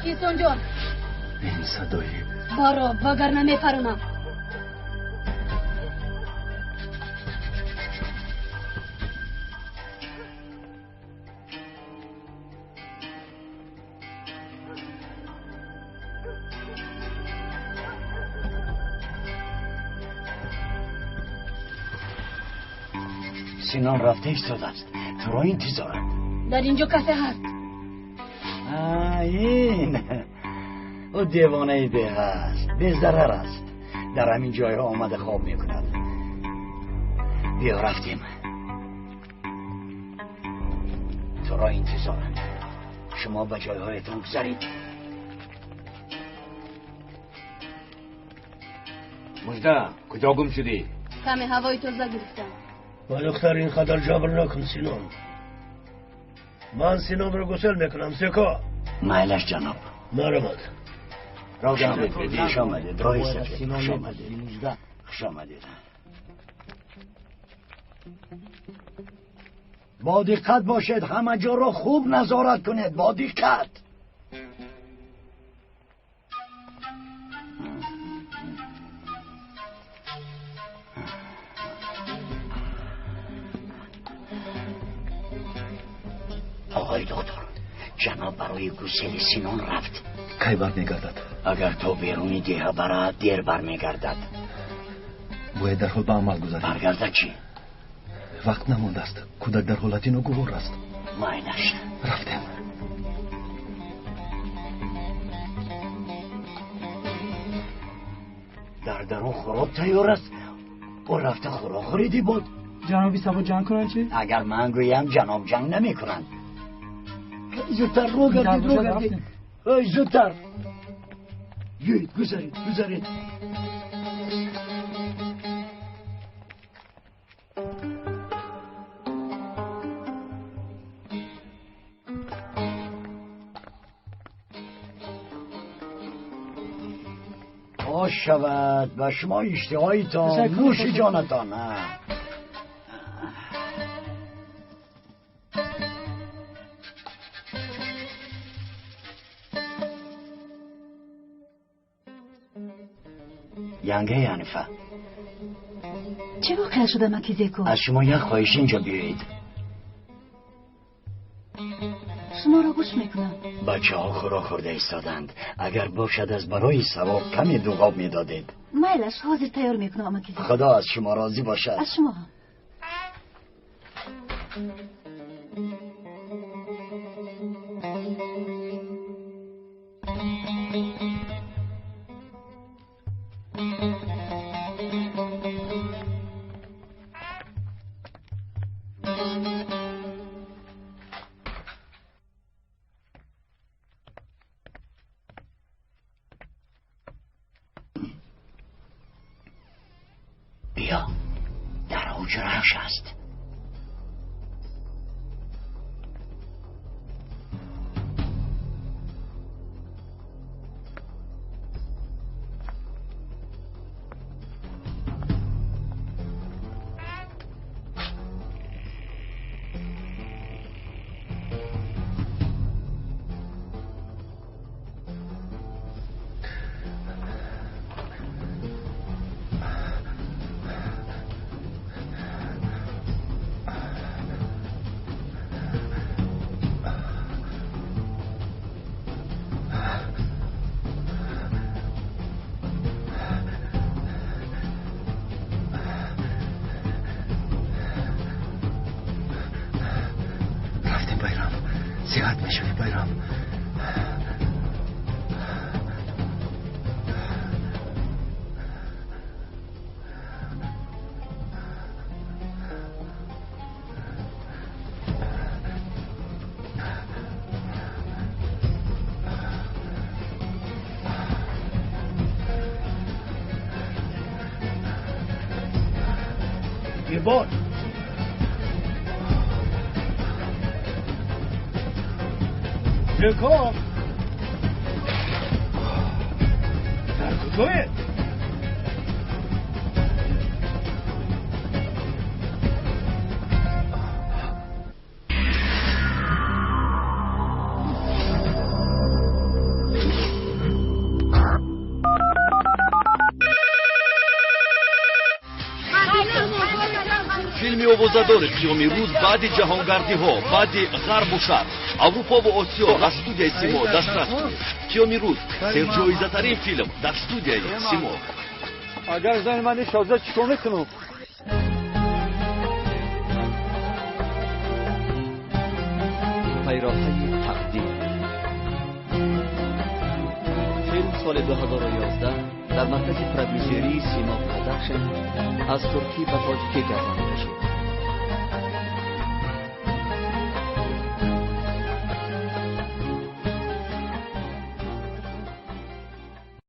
Кисонҷон, ин садои баро, вагарна мепаронам. Синон рафта истодааст, туро интизоранд. Дар инҷо касе ҳаст. Ин ӯ девонаи деҳ аст, безарар аст. Дар ҳамин ҷойҳо омада хоб мекунад. Биё рафтем. Туро интизоранд. Шумо ба ҷойҳоятон гузаред. Мужда, куҷо гум шудӣ? Каме ҳавои тоза гирифтам. Ба духтар ин қадар ҷабр накун, Синон. Ман Синонро гусел мекунам, Секо. Майлаш, ҷаноб. Марамад. Хуш омадед, хуш омадед, роҳи сафед, хуш омадед, хуш омадед. Бо диққат бошед, ҳама ҷоро хуб назорат кунед, бо диққат. Оғои доктор, ҷаноб барои гусели Синон рафт. Кай бармегардад? Агар то беруни деҳа барад, дер бармегардад. Бояд дарҳол ба амал гузарем. Баргардад чӣ? Вақт намондааст. Кӯдак дар ҳолати ногувор аст. Майлаш. Рафтем. Дар дарун хӯрок тайёр аст. Ӯ рафта хӯрок хӯриди буд. Ҷаноби Сабо ҷанг кунанд чӣ? Агар ман гӯям, ҷаноб ҷанг намекунанд. Зудтар рӯ гардид, рӯ гардид. Ой, зудтар. Биёед, гузаред, гузаред. Ош шавад ба шумо иштиҳоитон, нӯши ҷонатон. Янгаи Ҳанифа, чӣ воқеа шуда, Макизеко? Аз шумо як хоҳиш, инҷо биёед. Шуморо гӯш мекунам. Бачаҳо хӯрок хӯрда истоданд. Агар бошад, аз барои савоб каме дуғоб медодед. Майлаш, ҳозир тайёр мекунам, Макизеко. Худо аз шумо розӣ бошад. Аз шумо ҳам. ҳуҷрааш аст. Сиҳат мешавӣ, Байрам. Бибор. Беков! Дар куҷоед? Филми овозадори қиёми рӯз баъди ҷаҳонгардиҳо, баъди ғарбу шарқ, Аврупову Осиё аз студияи Симо дастрас кунед. Қиёми рӯз серҷоизатарин филм дар студияи Симо. Агар зани ман ишоза чӣ кор мекунам? Пайроҳаи тақдир. Филм соли 2011 дар маркази продюсерии Симо Продакшн аз туркӣ ба тоҷикӣ гардонида шуд.